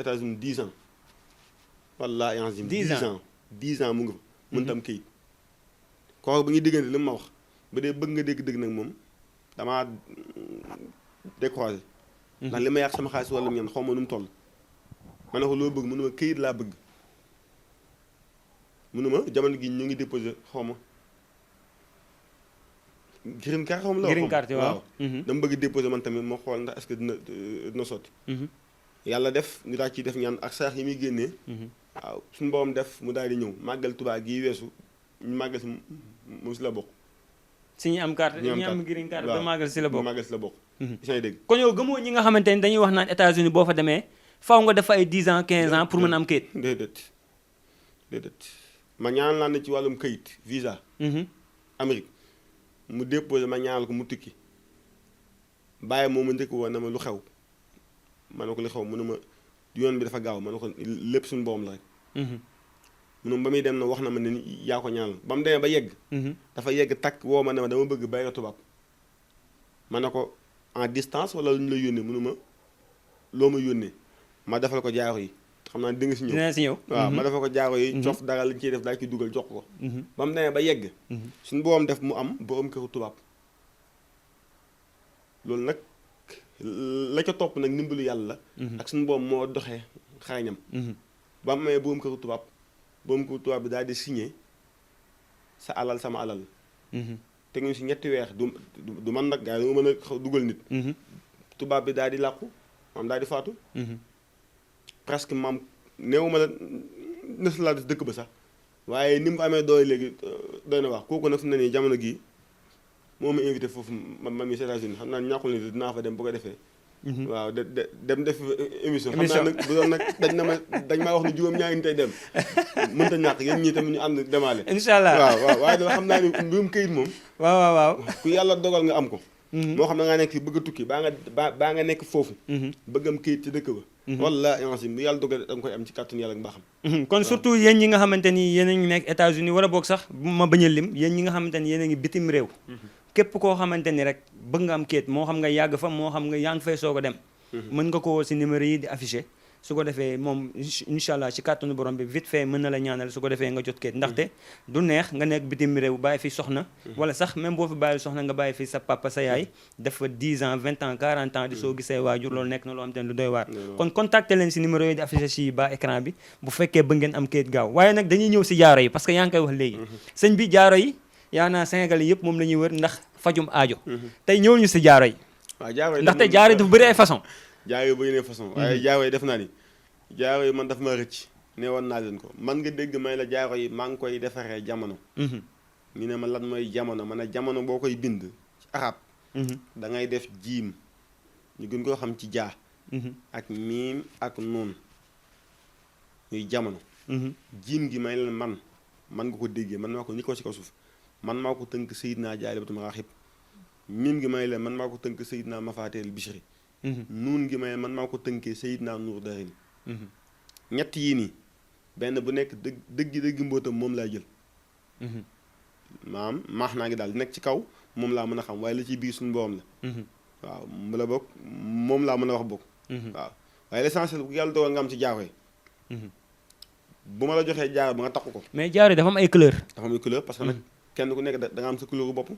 États-Unis 10 ans wallaahi 10 ans 10 ans mu nga fa mën tam këyit kooku bu ñuy diggante li mu ma wax ba dee bëgg nga dégg dëgg nag moom damaa découragé ndax li ma yàq sama xaalis wala ñan xaw ma nu mu toll ma ne ko loo bëgg mënuma këyit laa bëgg mënuma jamono gi ñu ngi déposé xaw ma green card xaw ma la green card waaw dama bëgg déposé man tamit moo xool ndax est-ce que dina sotti yàlla def ñu daal ciy def ñaan ak sarax yi muy génnee waaw suñu borom def mu daal di ñëw màggal Tuubaa gii weesu ñu màggal si moom si la bokk si ñu am carte ñu am green card ba màggal si la bokk màggal si la bokk isay dégg kon yow gëmoo ñi nga xamante ni dañuy wax naan États-Unis boo fa demee faaw nga def ay 10 ans 15 ans pour mën a am kayit déedéet ma ñaan laa ne ci wàllum kayit visa Amérique mu déposé ma ñaanal ko mu tukki bàyyi moom ma njëkk woon na ma lu xew ma ne ko li xew mu ne ma yoon bi dafa gaaw ma ne ko lépp suñu borom la rek mu ne ba muy dem na wax na ma ne yaa ko ñaanal ba mu demee ba yegg dafa yegg takk woo ma ne ma dama bëgg bayra tubaab ma ne ko en distance wala lu ñu la yónnee mu ne ma loo ma yónnee ma defal ko jaaro yi xam naa di nga si ñëw dina si ñëw waaw ma defal ko jaaro yi cof dara lañ ciy def daal ci dugal jox ko ba mu demee ba yegg suñu borom def mu am borom këru tubaab loolu nag la ca topp nag ndimbalu yàlla ak suñu borom moo doxee xarañam ba mu amee borom këru tubaab bi daal di signé sa alal sama alal te ñu si ñetti weer du man nag gaa yi dama mën a dugal nit tubaab bi daal di làqu maam daal di faatu presque maam néewuma la nës laa des dëkk ba sax waaye ni mu amee doole léegi doy na wax kooku nag fi mu ne nii jamono gii moo ma invité foofu man mi États-Unis xam naa ñàkkul ni dinaa fa dem bu ko defee waaw dem def émission xam naa nag bu doon nag dañ maa wax ne juróom-ñaari nit tey dem mënta ñàkk yéen ñii tamit ñu ànd demaale incha allah waaw waaye dama xam naa ni mbirum këyit moom waaw ku yàlla dogal nga am ko moo xam ne ngaa nekk fi bëgg a tukki baa nga nekk foofu bëgg am këyit ci dëkk ba walla bu yàlla dogal da nga koy am ci kàttanu yàlla ak mbaaxam kon surtout yéen ñi nga xamante ni yéen a ngi nekk États-Unis wala boog sax ma bañ a lim yéen ñi nga xamante ni yéen a ngi bitim réew képp koo xamante ni rek bëgg nga am kayit moo xam nga yàgg fa moo xam nga yaa ngi fay soog a dem mën nga ko woo si numéro yi di affiché su ko defee moom incha allah ci kàttanu borom bi vite fait mën na la ñaanal su ko defee nga jot kayit ndaxte du neex nga nekk bitim réew bàyyi fi soxna wala sax même boo fi bàyyi soxna nga bàyyi fi sa papa sa yaay def fa 10 ans 20 ans 40 ans di soo gisee waajur loolu nekk na loo xam te ne lu doy waar kon contacté leen si numéro yi di affiché si bas écran bi bu fekkee bëgg ngeen am kayit gaaw waaye nag dañuy ñëw si jaaro yi parce que yaa ngi koy wax léegi sëñ bi jaaro yi yaa naa Sénégal yëpp moom la ñuy wër ndax fajum aajo tey ñëw ñu si jaaro yi ndaxte jaaro yi dafa bëri ay façon jaaro yi bëri ay façon waaye jaaro yi def naa ni jaaro yi man daf ma rëcc ne woon naa leen ko man nga dégg may la jaaro yi maa ngi koy defaree jamono ñu ne ma lan mooy jamono ma ne jamono boo koy bind ci arab da ngay def jiim ñu gën koo xam ci jaa ak miim ak nuun muy jamono jiim gi may leen man nga ko déggee man maa ko ñi ko ci kaw suuf man maa ko tënk Seydina Jaalibatul Maraaxib miim gi may leen man maa ko tënk Seydina Mafaatihul Bichri nuun gi may man maa ko tënkee Seydina Nuur Daarayni ñett yii nii benn bu nekk dëgg mbootam moom laa jël maam maax naa ngi daal nekk ci kaw moom laa mën a xam waaye la ci biir suñu borom la waaw mu la bokk moom laa mën a wax bokk waaw waaye l'essentiel bu yàlla dogal nga am ci jaaro yi bu ma la joxee jaaro ba nga takku ko mais jaaro yi dafa am ay couleur parce que nag kenn ku nekk da nga am sa couleur bopp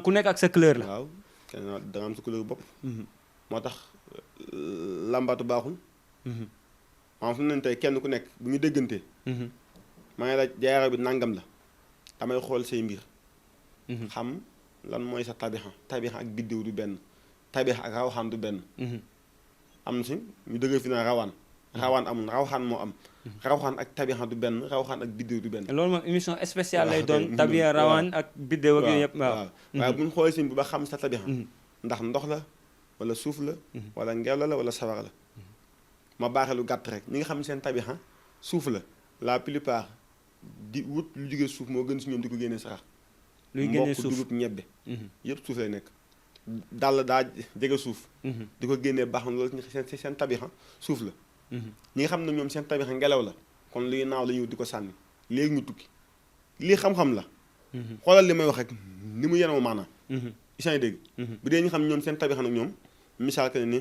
ku nekk ak sa couleur la waaw kenn da nga am sa couleur bopp moo tax làmbaatu baaxul maanaam fu mu ne tey kenn ku nekk bu ñu déggantee maa ngi la jaaro bi nangam la damay xool say mbir xam lan mooy sa tabixa ak biddiw du benn tabixa ak rawxaan du benn am na si ñu dëgg fi na rawaan amul rawxaan moo am rawxaan ak tabixa du benn rawxaan ak biddiw du benn loolu moom émission spéciale lay doon tabixa rawaan ak biddiw ak yooyu yëpp waaw waaye bu ñu xoolee si bi ba xam sa tabixa ndax ndox la wala suuf la wala ngelaw la wala sawara la ma baaxee lu gàtt rek ñi nga xam ne seen tabixa suuf la plupart di wut lu jógee suuf moo gën si ñoom di ko génnee sarax luy génnee suuf mbokk dugub ñebbe yëpp suuf lay nekk dàll daa jege suuf di ko génnee baax na loolu seen tabixa suuf la ñi nga xam ne ñoom seen tabixa ngelaw la kon luy naaw la ñuy di ko sànni léegi ñu tukki lii xam-xam la xoolal li may wax rek ni mu yenoo maanaam isaan dégg bu dee ñu xam ñoom seen tabixa nag ñoom misaal que ne ni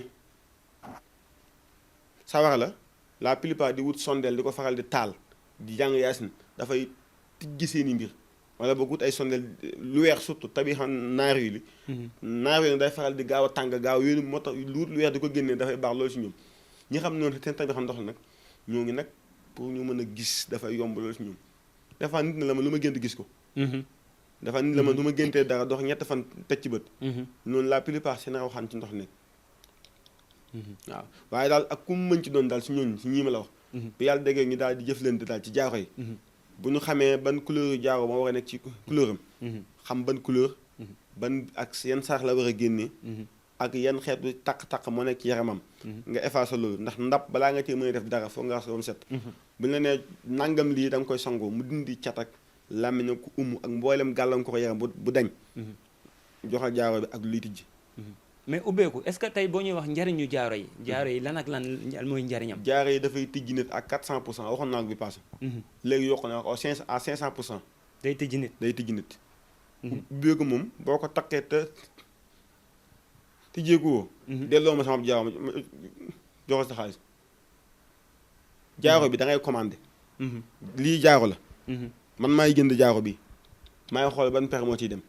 sawara la plupart di wut sondeel di ko faral di taal di jàng yaasin dafay tijji seeni mbir wala boog wut ay sondeel lu weex surtout tabi xam naar yi li naar yi day faral di gaaw a tàng gaaw yooyu moo tax lu weex di ko génnee dafay baax loolu si ñoom ñi xam noonu seen tabi xam ndox la nag ñoo ngi nag pour ñu mën a gis dafay yomb loolu si ñoom des fois nit na la ma lu ma gént gis ko dafa nit la ma du ma géntee dara dox ñett fan teg ci bët noonu la plupart seen raw xaan ci ndox nekk waaw waaye daal ak ku mu mën ci doon daal si ñooñu si ñii ma la wax bu yàlla déggee ñu daal di jëflante daal ci jaaro yi bu ñu xamee ban couleur yu jaaro moo war a nekk ci couleur am xam ban couleur ban ak yan saax la war a génnee ak yan xeetu taq-taq moo nekk ci yaramam nga effacé loolu ndax ndab balaa nga cee mën a def dara foog nga raxas ba mu set bu ñu la nee nangam lii da nga koy sangoo mu dindi cat ak làmmiñ ak ak mboolem gàllankoor yaram bu dañ joxal jaaro bi ak luy tijji mais ubbeeku est-ce que tey boo ñuy wax njariñu jaaro yi lan ak lan mooy njariñam jaaro yi dafay tijji nit ak 400 pour cent waxoon naa ko bi passé léegi yokk na ko à 500 pour cent day tijji nit ubbeeku moom boo ko takkee te tijjeeku woo delloo ma sama jaaro ma joxal sa xaalis jaaro bi da ngay commandé lii jaaro la man maay jënd jaaro bi maay xool ban per moo ciy dem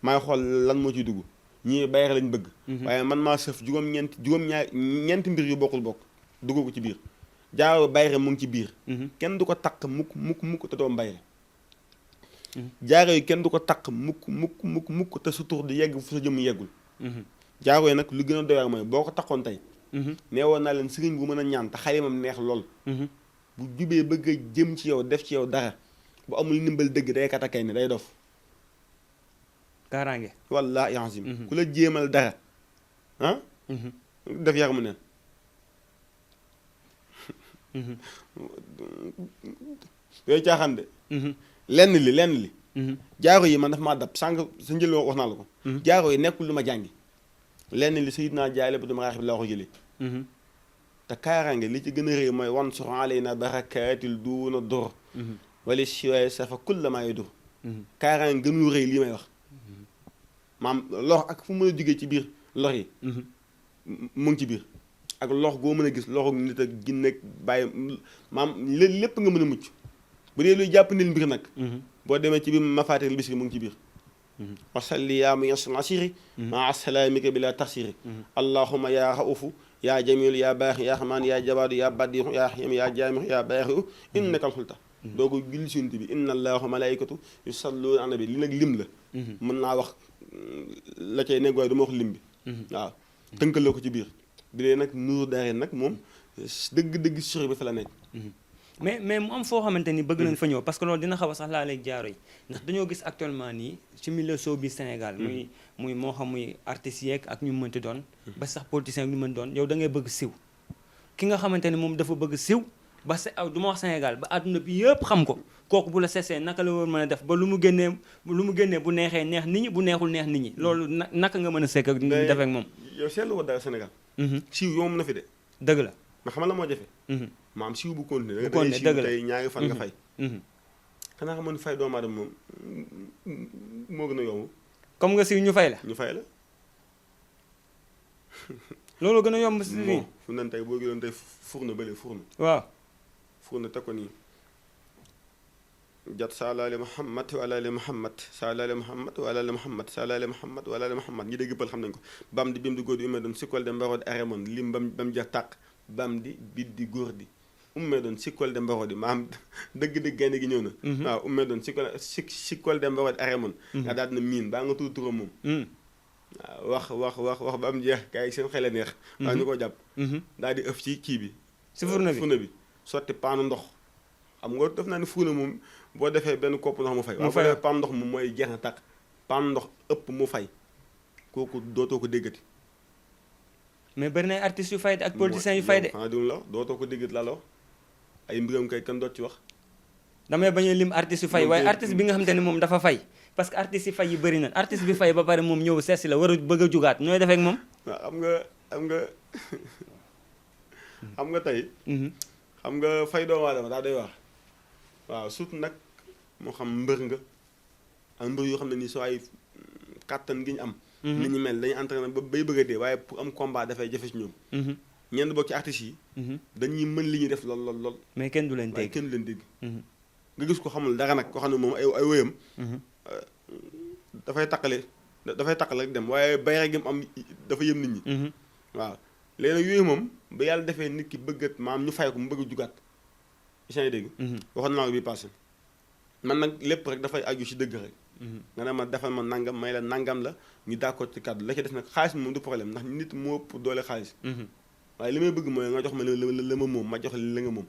maay xool lan moo ciy dugg ñii bayre lañ bëgg waaye man maa sëf ñeenti mbir yu bokkul bokk dugg ko ci biir jaaro bayre mu ngi ci biir kenn du ko takk mukk te doom bayre jaaro yi kenn du ko takk mukk te su tur di yegg fu sa jëm yeggul jaaro yi nag lu gën a doy waar mooy boo ko takkoon tey nee woon naa leen sëriñ bu mën a ñaan te xalimam neex lool bu jubee bëgg a jëm ci yow def ci yow dara bu amul ndimbal dëgg day katakay ne day dof kaaraange wallaahi azim ku la jéemal dara def yaramu neen yooyu caaxaan de lenn li jaaro yi man dafa maa dab sànq sa njël wax naa la ko jaaro yi nekkul lu ma jàngi lenn li Sayyidina Jaay bu dama raax bi laa ko jëlee te kaaraange li ci gën a rëy mooy wan sur alayna barakaatil duuna dur wala siwaay safa kulla maa yadur kaaraange gënul rëy lii may wax maam lor ak fu mën a jógee ci biir lor yi mu ngi ci biir ak lox goo mën a gis loxu nit ak ginne ak bàyyi maam lépp nga mën a mucc bu dee luy jàpp nil mbir nag boo demee ci biir mafaatil bisri mu ngi ci biir wasalli yaa mu yasr asiri maa salaamika bi la taxsiri allahuma yaa raufu yaa jamilu yaa baaxi yaa xamaan yaa jabaadu yaa badiixu yaa xiyam yaa jaamixu yaa baaxiu innaka alxulta doo ko julli sunti bi inna allaha malaikatu yusalluuna ala nabi li nag lim la mën naa wax la cay nekk waaye du ma wax lim bi waaw tënkal la ko ci biir bi dee nag nuur daaree nag moom dëgg suri bi fa la nekk mais mu am foo xamante ni bëgg nañ fa ñëw parce que loolu dina xaw a sax laa léegi jaaro yi ndax dañoo gis actuellement nii ci milieu showbiz Sénégal muy moo xam muy artistes yeeg ak ñu mënti doon ba sax politiciens ñu mën doon yow da ngay bëgg siw ki nga xamante ni moom dafa bëgg siw ba du ma wax Sénégal ba àdduna bi yëpp xam ko kooku bu la sesee naka la war mën a def ba lu mu génnee bu neexee neex nit ñi bu neexul neex nit ñi loolu naka nga mën a sekk ak def ak moom yow seetlu ko dara Sénégal siiw yomb na fi de dëgg la ma xamal la moo jafe maam siiw bu continué da ngay siiw tey ñaari fan nga fay xanaa xamoon fay doomu aadama moom moo gën a yomb comme nga siiw ñu fay la loolu gën a yomb si moo fu nan tey boo giloon tey fourne bële fourne waaw fourne teg ko nii jat saalaali Muhammad walaali Muhammad saalaali Muhammad walaali Muhammad saalaali Muhammad walaali Muhammad ñi dégg pël xam nañ ko bam di bim di góor di ummee doon sikkol de mbaroo di aremoon lim bam jeex tàq bam di bit di góor di ummee doon sikkol de mbaroo di maam dëgg-dëgg gaynde gi ñëw na waaw ummee doon sikkol de mbaroo di aremoon nga daal na miin baa nga tuur turam moom waaw wax ba am jeex gars yi seen xel a neex waaw ñu ko jàpp daal di ëf ci kii bi si fourne bi sotti paanu ndox xam nga def naa ne fourne moom boo defee benn kopp ndox mu fay waaw boo defee paanu ndox moom mooy jeex na tàkk paanu ndox ëpp mu fay kooku dootoo ko déggati mais bari na artistes yu fay ak politiciens yu fay de xanaa dum la dootoo ko déggati laa la wax ay mbiram kay kan doot ci wax damay bañ a lim artistes yu fay waaye artiste bi nga xamante ne moom dafa fay parce que artistes yi fay yi bëri na artiste bi fay ba pare moom ñëw seesi la war a bëgg a jugaat ñooy defee ak moom waaw xam nga tey xam nga fay doomu aadama daa doy wax waaw surtout nag moo xam mbër nga ak mbër yoo xam ne nii soo ay kàttan gi ñu am ni ñu mel dañu entraîné ba bay bëgg a dee waaye pour am combat dafay jafe ci ñoom ñenn bokk ci artistes yi. dañuy mën li ñuy def lool. mais kenn du leen waaye dégg. kenn du leen dégg. nga gis ko xamul dara nag koo xam ne moom ay wëyam. dafay taqale rek dem waaye bay rek am dafa yëm nit ñi. waaw léegi nag yooyu moom ba yàlla defee nit ki bëggat maam ñu fay ko mu bëgg a jugaat. yaa ngi dégg. waxoon naa ko bii passé man nag lépp rek dafay aju ci dëgg rek. nga ne ma defal ma nangam may la nangam la ñu d'accord ci kàddu la ci def nag xaalis moom du problème ndax nit moo ëpp doole xaalis. waaye li may bëgg mooy nga jox ma la ma moom ma jox la nga moom.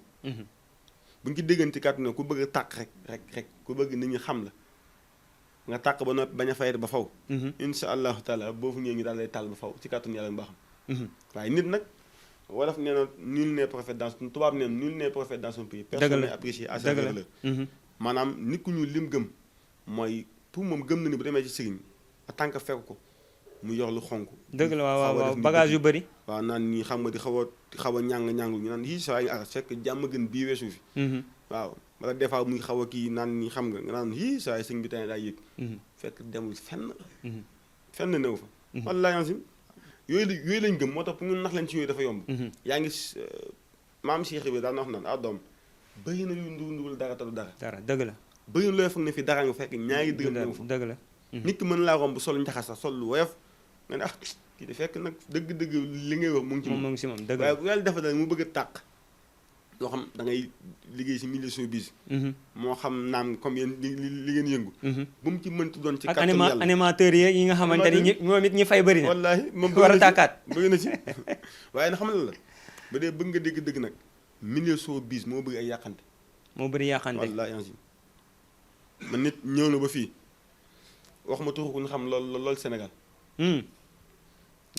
bu ñu ci déggante kàddu ne ku bëgg a tàq rek ku bëgg nit ñi xam la nga tàq ba noppi bañ a fayet ba faw. incha allahu taala boo fu ñëwee ñu daal lay taal ba faw ci kàttanu yàlla mbaaxam. waaye nit nag wolof nee na nul n'est prophète dans son tubaab nee na nul n'est prophète dans son pays. personne n'est apprécié à sa valeur. maanaam nit ku ñu lim gëm mooy pour moom gëm na ni bu demee ci sëriñ en tant que fekk ko mu yor lu xonk. dëgg la waaw bagage yu bëri. waaw naan ñii xam nga di xaw a ñàng ñu naan yii saa yi nga aras fekk jàmm gën bii weesu fi. waaw wala des fois muy xaw a kii naan ñi xam nga naan yii saa yi sëñ bi tey daa yëg. fekk demul fenn néew fa. wallaahi ansim yooyu lañ gëm moo tax pour ñu nax leen ci yooyu dafa yomb. yaa ngi maam Cheikh bi daan wax naan ah doom bëri na yu nduwul dara te du dara. dëgg la. bëri na looy foog ne fi dara nga fekk ñaari dërëm néew fa. dëgg la. nit ki mën laa romb sol njaxas sax sol lu woyof nga ne kii de fekk nag dëgg-dëgg li ngay wax mu ngi ci moom dëgg la waaye bu yàlla defa da mu bëgg a tàq loo xam da ngay liggéey si milieu showbiz moo xam naam comme yéen li ngeen yëngu bu mu ci mënti doon ci kàttan yàlla ak animateurs yi nga xamante ni ñoom it ñi fay bëri na wallaahi moom war a tàkkaat bëgg na ci waaye na xam la la ba dee bëgg nga dégg-dëgg nag milieu showbiz moo bëgg ay yàqante wallaahi ansi man nit ñëw na ba fii wax ma tuxu ku ñu xam lool Sénégal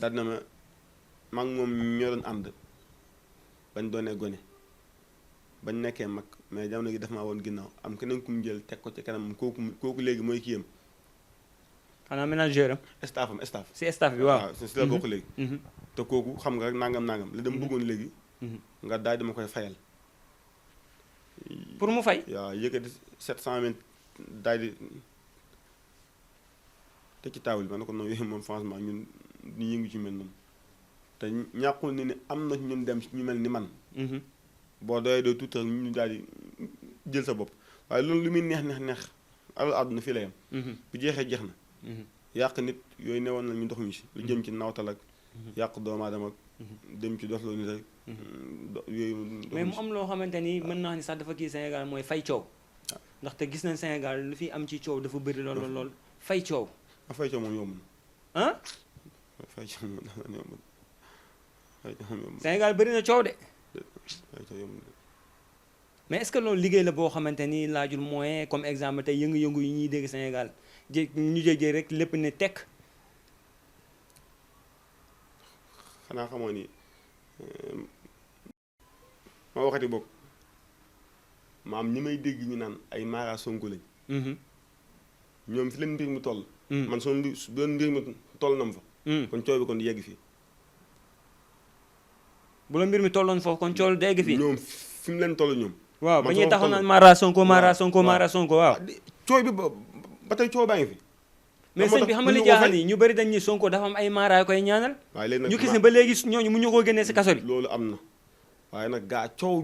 daal na ma maa ngi moom ñoo doon ànd bañ doonee gone bañ nekkee mag mais jamono gi daf maa woon ginnaaw am keneen ku mu jël teg ko ci kanam kooku léegi mooy kii am xanaa ménageur am staff si staff bi waaw si la bokk léegi te kooku xam nga rek nangam la dem bëggoon léegi nga daal dama koy fayal pour mu fay waaw yëkkati 700 000 daal di te ci taawul ma ne ko noonu yooyu moom franchement ñun ñu yëngu ci mel noonu te ñàkkul ni am na ñun dem ñu mel ni man boo doyee doo tuuti rek ñu daal di jël sa bopp waaye loolu lu muy neex alal àdduna fii la yam bu jeexee jeex na yàq nit yooyu newoon na ñu dox ñu si lu jëm ci nawtal ak yàq doomu aadama ak dem ci dox loo nit rek yooyu mais mu am loo xamante ni mën naa ni sax dafa kii Sénégal mooy fay coow ndaxte gis nañ Sénégal lu fi am ci coow dafa bëri lool fay coow fay coow moom yomb na fay coow moom yomb Sénégal bëri na coow de fay coow yomb mais est-ce que loolu liggéey la boo xamante ni laajul moyen comme exemple tey yëngu-yëngu yi ñuy dégg Sénégal ñu jéggee rek lépp ne tekk xanaa xamoo ni ma waxati bokk maam ñi may dégg ñu naan ay Mara Sonko lañ ñoom fi leen mbir mi toll man soo doon mbir mi toll na ma fa kon coow bi kon yegg fii bu la mbir mi tolloon foofu kon coow du yegg fii ñoom fi mu leen toll ñoom waaw ba ñuy taxaw naan Mara Sonko waaw coow bi ba tey coow baa ngi fi mais sëñ bi xam nga li jaaxal yi ñu bëri dañ ni Sonko dafa am ay Mara koy ñaanal waaye léegi nag ñu gis ne ba léegi ñooñu mu ñu koo génnee si kaso bi loolu am na waaye nag gaa coow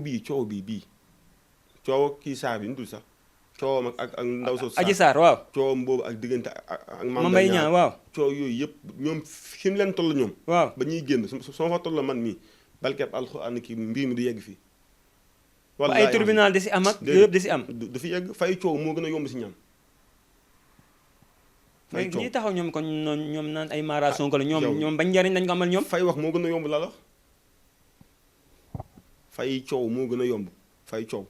kii saar bi ñu dul sax coowam ak ndaw soo Adji Sarr waaw coowam boobu ak diggante ak Mame Mbaye Niang waaw coow yooyu yëpp ñoom fi mu leen toll ñoom waaw ba ñuy génn soo fa toll man mii balkeeb alxuraan kii mbir mi du yegg fii wala ay tribunal di si am ak yëpp di si am du fi yegg fay coow moo gën a yomb si ñam fay coow ñi taxaw ñoom kon ñoom naan ay Mara Sonko la ñoom bañ njariñ lañ ko amal ñoom fay wax moo gën a yomb la fay coow moo gën a yomb fay coow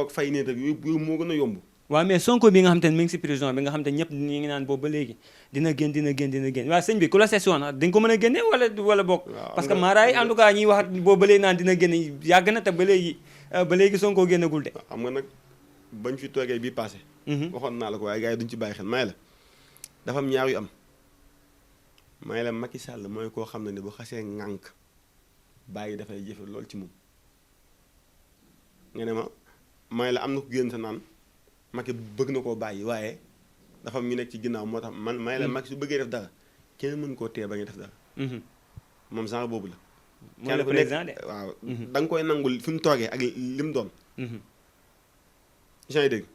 ak fay neet ak yooyu moo gën a yomb waaw mais Sonko bi nga xam te ne mi ngi si prison bi nga xam te ñëpp ñi ngi naan boobu ba léegi dina génn waaw sëñ bi ku la seet si woon dañ ko mën a génne wala bokk parce que Mara yi en tout cas ñuy wax boobu ba léegi naan dina génn yàgg na te ba léegi Sonko génnagul de xam nga nag bañ fi toogee bii passé waxoon naa la ko waaye gars yi duñ ci bàyyi xel may la dafa am ñaar yu am may la Macky Sall mooy koo xam ne bu xasee ŋànk bàyyi dafay jëfe lool ci moom nga ne ma may la am na ko génn sa naan Macky bëgg na koo bàyyi waaye dafa am ñu nekk ci ginnaaw moo tax man may la Macky su bëggee def dara kenn mën koo tee ba nga def dara moom genre boobu la mooy le président de. waaw da nga koy nangul fi mu toogee ak li mu doon. yaa ngi dégg.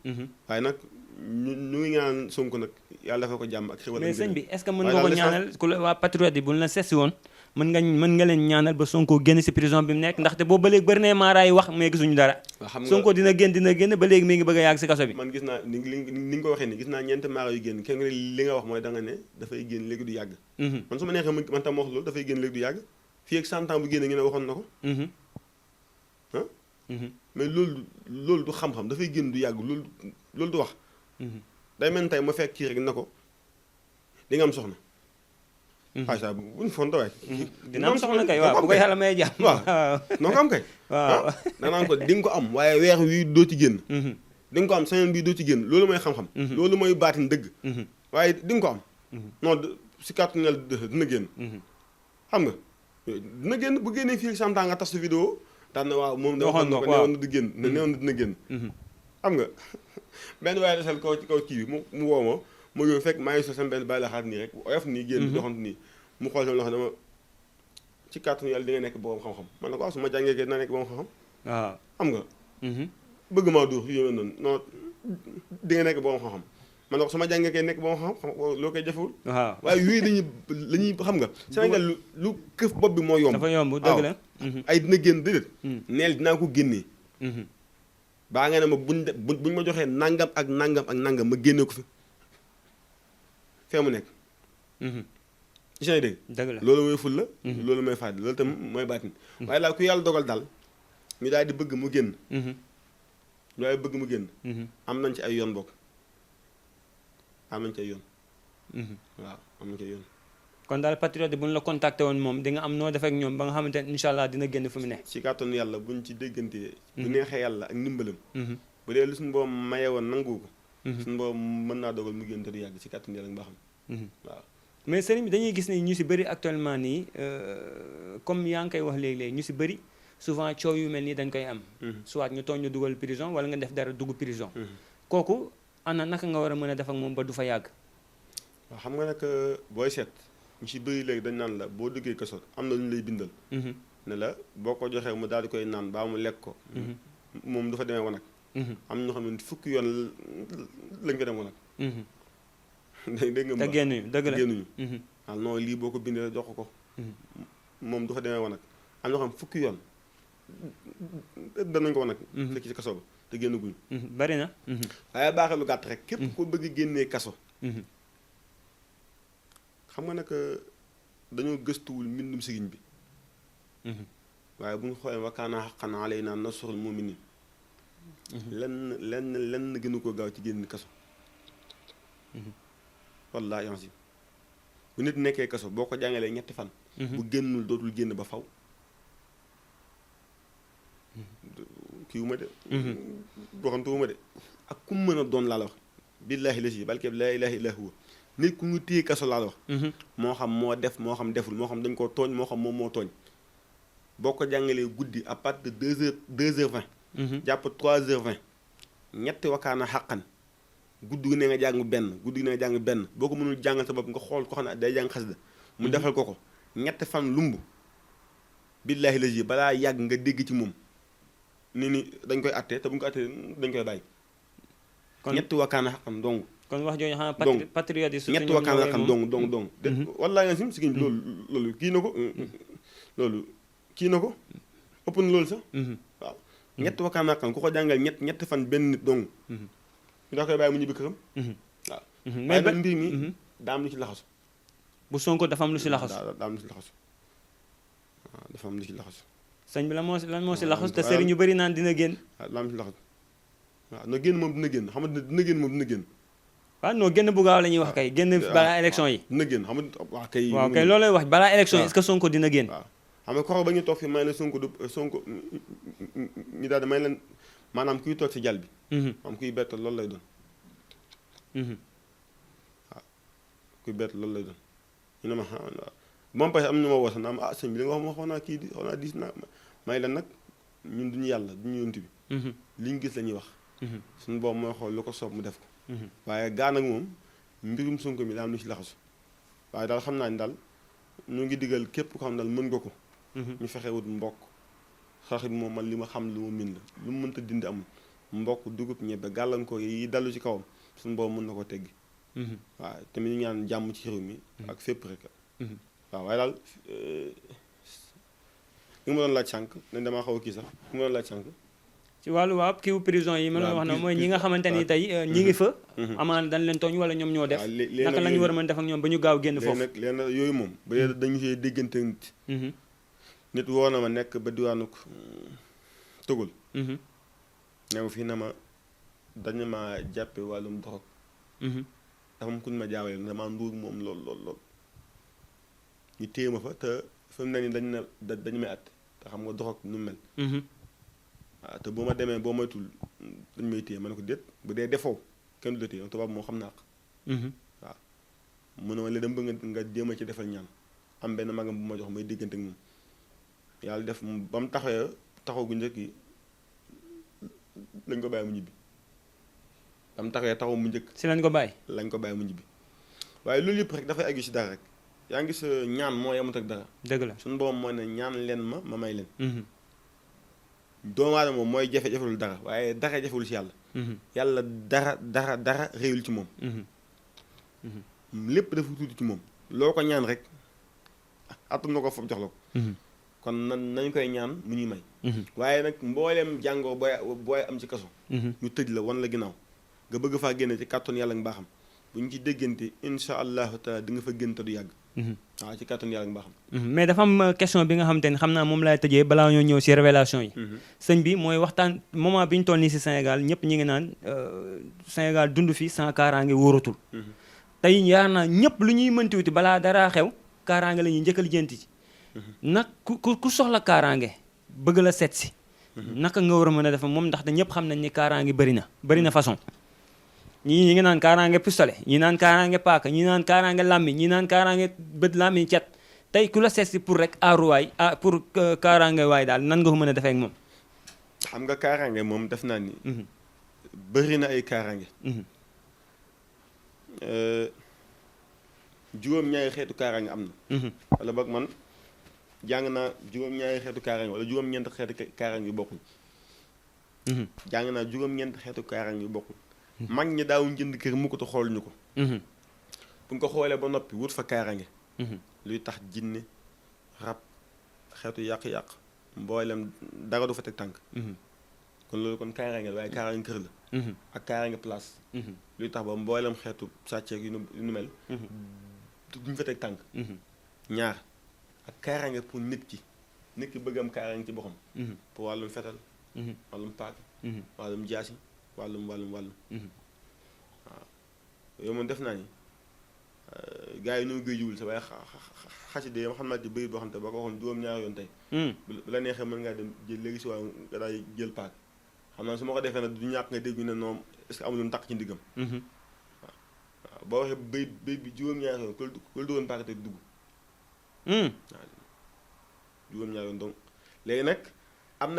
waaye nag ñu ngi ñaan Sonko nag yàlla dafa ko jàmm ak xéwal. mais sëñ bi est-ce que mën nga ko ñaanal ku la waa patriote yi bu ñu la seesi woon mën nga leen ñaanal ba Sonko génn si prison bi mu nekk ndaxte boobu ba léegi bëri na maaraay wax mais gisuñu dara. xam nga Sonko dina génn ba léegi mi ngi bëgg a yàgg si kaso bi. man gis naa ni nga ko waxee nii gis naa ñeenti maara yu génn kenn li nga wax mooy da nga ne dafay génn léegi du yàgg. man su ma neexee man tam wax loolu dafay génn léegi du yàgg fii ak 100 ans bu génn ngi ne waxoon na ko. mais loolu du xam-xam dafay génn du yàgg loolu du wax. day mel tey ma fekk kii rek na ko di nga am soxna. waaye saa buñ fonto waay. dina am soxna kay waaw bu ko yàlla may jàmm. waaw noo ko am kay. waaw danaan ko di nga ko am waaye weer wi doo ci génn. di nga ko am semaine bii doo ci génn loolu mooy xam-xam. loolu mooy baatin dëgg. waaye di nga ko am. non si kàttu Yàlla dina génn. xam nga dina génn bu génnee fii ak 100 ans nga tas sa vidéo daan na waaw moom. waxoon na ko newoon na du génn newoon na dina génn. xam nga benn waaye desal kaw ci kaw kii bi mu woo ma mu ñëw fekk maa ngi so sama benn bàyyi la xaar nii rek oyof nii génn doxant nii mu xool sama loxo dama ci kàttanu Yàlla di nga nekk borom xam-xam man na ko waaw su ma jàngee kay dina nekk borom xam-xam. waaw xam nga. bëgg maa dóor yu mel noonu non di nga nekk borom xam-xam man na ko su ma jàngee kay nekk borom xam-xam loo koy jafewul. waaw waaye yooyu lañuy xam nga. Sénégal lu këf bopp bi moo yomb. dafa yomb dëgg la. ay dina génn déedéet. neel dinaa ko génnee. baa nga ne ma buñ ma joxee nangam ak nangam ma génne ko fi fee mu nekk. yaa ngi dégg. dëgg la loolu mooy ful la. loolu mooy fàdd loolu tam mooy baatin. waaye daal ku yàlla dogal daal ñu daal di bëgg mu génn. ñu daal di bëgg mu génn. am nañ ci ay yoon bokk am nañ ci ay yoon. waaw am nañ ci ay yoon. kon daal patriote bu ñu la contacté woon moom di nga am noo def ak ñoom ba nga xamante ne incha allah dina génn fu mu ne. ci kàttanu yàlla buñ ci déggantee. bu neexee yàlla ak ndimbalam. bu dee lu suñu boobu maye woon nangu ko. suñu boobu mën naa dogal mu génn te du yàgg ci kàttanu yàlla nga xam. waaw mais sëriñ bi dañuy gis ne ñu si bëri actuellement nii comme yaa ngi koy wax léegi-léegi ñu si bëri souvent coow yu mel nii dañ koy am. soit ñu tooñ ñu dugal prison wala nga def dara dugg prison. kooku ana naka nga war a mën a def ak moom ba du fa yàgg. waaw xam nga nag booy seet. ñu si bëri léegi dañ naan la boo duggee kaso am na lu ñu lay bindal. ne la boo ko joxee mu daal di koy naan baa mu lekk ko. moom du fa demee wanag. am ñoo xam ne fukki yoon lañ ko dem wanag. dégg nga te génnuñu dëgg la génnuñu. waaw non lii boo ko bindee jox ko. moom du fa demee wanag am ñoo xam fukki yoon danañ ko wanag. fekk ci kaso ba te génn guñu. bari na. waaye baaxee lu gàtt rek. képp ko bëgg génnee kaso. xam nga nag dañoo gëstuwul mbindum sëriñ bi. waaye bu ñu xoolee wa kaana haqqan alaynaa nasrul mu'miniin. lenn gënu ko gaaw ci génn kaso. wallaahi yansi bu nit nekkee kaso boo ko jàngalee ñetti fan. bu génnul dootul génn ba faw. kii wu ma de. waxantu wu ma de ak ku mën a doon laa la wax. billaahi la si balkeb laa ilaaha illaa huwa nit ku ñu téye kaso laa la wax. moo xam moo def moo xam deful moo xam dañ koo tooñ moo xam moom moo tooñ. boo ko jàngalee guddi à partir de 2h20. jàpp 3h20 ñetti wakaana xàqan guddi gi ne nga jàng benn guddi gi ne nga jàng benn boo ko mënul jàngal sa bopp nga xool ko xam ne day jàng xasida mu defal ko ñetti fan lumb. billaahi la ji balaa yàgg nga dégg ci moom ni dañ koy attee te bu ñu ko attee dañ koy bàyyi. kon ñetti wakaana xàqan dong. kon wax jooju xanaa patriote yi surtout ñetti wakkaan nga xam dong wallaahi nga si giñ loolu kii na ko loolu kii na ko ëpp na loolu sax waaw ñetti wakkaan nga xam ku ko jàngal ñetti fan benn nit dong ñu daa koy bàyyi mu ñibbi këram waaw mais ba mbir mi daa am lu ci laxasu bu Sonko dafa am lu si laxasu daa am lu ci laxasu waaw dafa am lu ci laxasu sëñ bi lan moo si laxasu te sëriñ ñu bëri naan dina génn waaw daa am lu ci laxasu waaw na génn moom dina génn xam nga dina génn moom dina génn waaw non génn bu gaaw la ñuy wax kay génn balaa élection yi dina génn xam nga waaw kay loolu lay wax balaa élection yi est-ce que Sonko dina génn waaw xam nga koro ba ñu toog fi may leen Sonko ñu daal di may leen maanaam kuy toog si jal bi am kuy bett loolu lay doon waaw kuy bett loolu lay doon ñu ne ma moom parce que am na ma woo sax naa sëñ bi li nga wax ma xaw naa kii di xaw naa diis naa may leen nag ñun duñu yàlla duñu yonent bi li ñu gis la ñuy wax suñu boobu mooy xool lu ko soob mu def ko waaye gaa nag moom mbirum Sonko mi daa am lu ci laxasu waaye daal xam naa ni daal ñu ngi digal képp ko xam daal mën nga ko ñu fexe wut mbokk xaxit moom man li ma xam lu ma min la lu mu mënta dindi amul mbokk dugub ñebe gàllankoor yi dallu ci kawam suñu boobu mën na ko teggi waaw tamit ñu ñaan jàmm ci réew mi ak fépp rek waaw waaye daal li nga ma doon laaj sànq ne damaa xaw a kii sax li ma doon laaj sànq ci wàllu waaw kiiwu prison yi ma la wax na mooy ñi nga xamante ni tey ñi ngi fa amaan dañ leen tooñ wala ñoom ñoo def naka la ñu war a mën def ak ñoom ba ñu gaaw génn foofu léegi nag yooyu moom ba yee dañu see déggante nit nit woo na ma nekk ba diwaanu Togol new fii na ma dañu ma jàppe wàllum drogue dafa am kuñ ma jaawale dama nduur moom lool lool lool ñu téye ma fa te fi mu ne nii dañu may at te xam nga drogue nu mel waaw te bu ma demee boo moytul dañu may téye ma ne ko déet bu dee defoo kenn du la téye tubaab moo xam naa ko waaw mu ne ma li dama bëgg nga jéem a ci defal ñaan am benn magam bu ma jox may diggante ak moom yàlla def ba mu taxaw gu njëkk yi lañ ko bàyyi mu ñibbi ba mu taxaw mu njëkk si lañ ko bàyyi mu ñibbi waaye loolu yëpp rek dafay aju si dara rek yaa ngi sa ñaan moo yemut ak dara dëgg la suñu borom mooy ne ñaan leen ma may leen doomu aadama moom mooy jafewul dara waaye dara jafewul si yàlla yàlla dara réyul ci moom lépp dafa tuuti ci moom loo ko ñaan rek atum na ko foofu jox la ko kon nañ koy ñaan mu ñuy may waaye nag mbooleem jàngoo booy am ci kaso ñu tëj la wan la ginnaaw nga bëgg faa génne ci kàttan yàlla nga baaxam bu ñu ci déggante insha allahu taala di nga fa génn te du yàgg waaw ci kàttan yàlla nga baaxam mais dafa am question bi nga xamante ni xam naa moom laay tëjee balaa ñoo ñëw si révélation yi sëñ bi mooy waxtaan moment bi ñu toll nii si Sénégal ñëpp ñi ngi naan Sénégal dund fi sans kaaraange wóoratul tey yaar naa ñëpp lu ñuy mënti wuti balaa dara xew kaaraange la ñuy njëkk a lijjanti ci nag ku soxla kaaraange bëgg la seet si naka nga war a mën a def moom ndax da ñëpp xam nañ ni kaaraange bëri na façon ñii ñi ngi naan kaaraange pistolet ñi naan kaaraange paaka ñi naan kaaraange làmmiñ ñi naan kaaraange bët làmmiñ cet tey ku la seet si pour rek aaruwaay pour kaaraange waay daal nan nga ko mën a defee ak moom xam nga kaaraange moom def naa ni bëri na ay kaaraange juróom-ñaari xeetu kaaraange am na wala boog man jàng naa juróom-ñaari xeetu kaaraange wala juróom-ñeent xeetu kaaraange yu bokkul jàng naa juróom-ñeent xeetu kaaraange yu bokkul mag ñi daawuñ jënd kër mu ko te xool ñu ko bu nga ko xoolee ba noppi wut fa kaaraange luy tax jinne rab xeetu yàq-yàq mboolem dara du fa teg tànk kon loolu kon kaaraange la waaye kaaraange kër la ak kaaraange place luy tax ba mboolem xeetu sàcceeg yu nu mel duñ fa teg tànk ñaar ak kaaraange pour nit ki bëgg am kaaraange ci boppam pour wàllum fetal wàllum paak wàllum jaasi wàllum waaw yow moom def naa ni gars yi ñoo géy jiwul sa waaye xaside yi ma xam naa ci bëyit boo xam te boo ko waxoon juróom-ñaari yoon tey bu la neexee mën ngaa dem jël léegi si waaw nga daal jël paak xam naa su ma ko defee nag du ñàkk nga dégg ñu ne noonu est-ce que amul lu taq ci ndiggam waaw boo waxee bëyit bi juróom-ñaari yoon ku la duggoon paak te dugg waaw juróom-ñaari yoon donc léegi nag am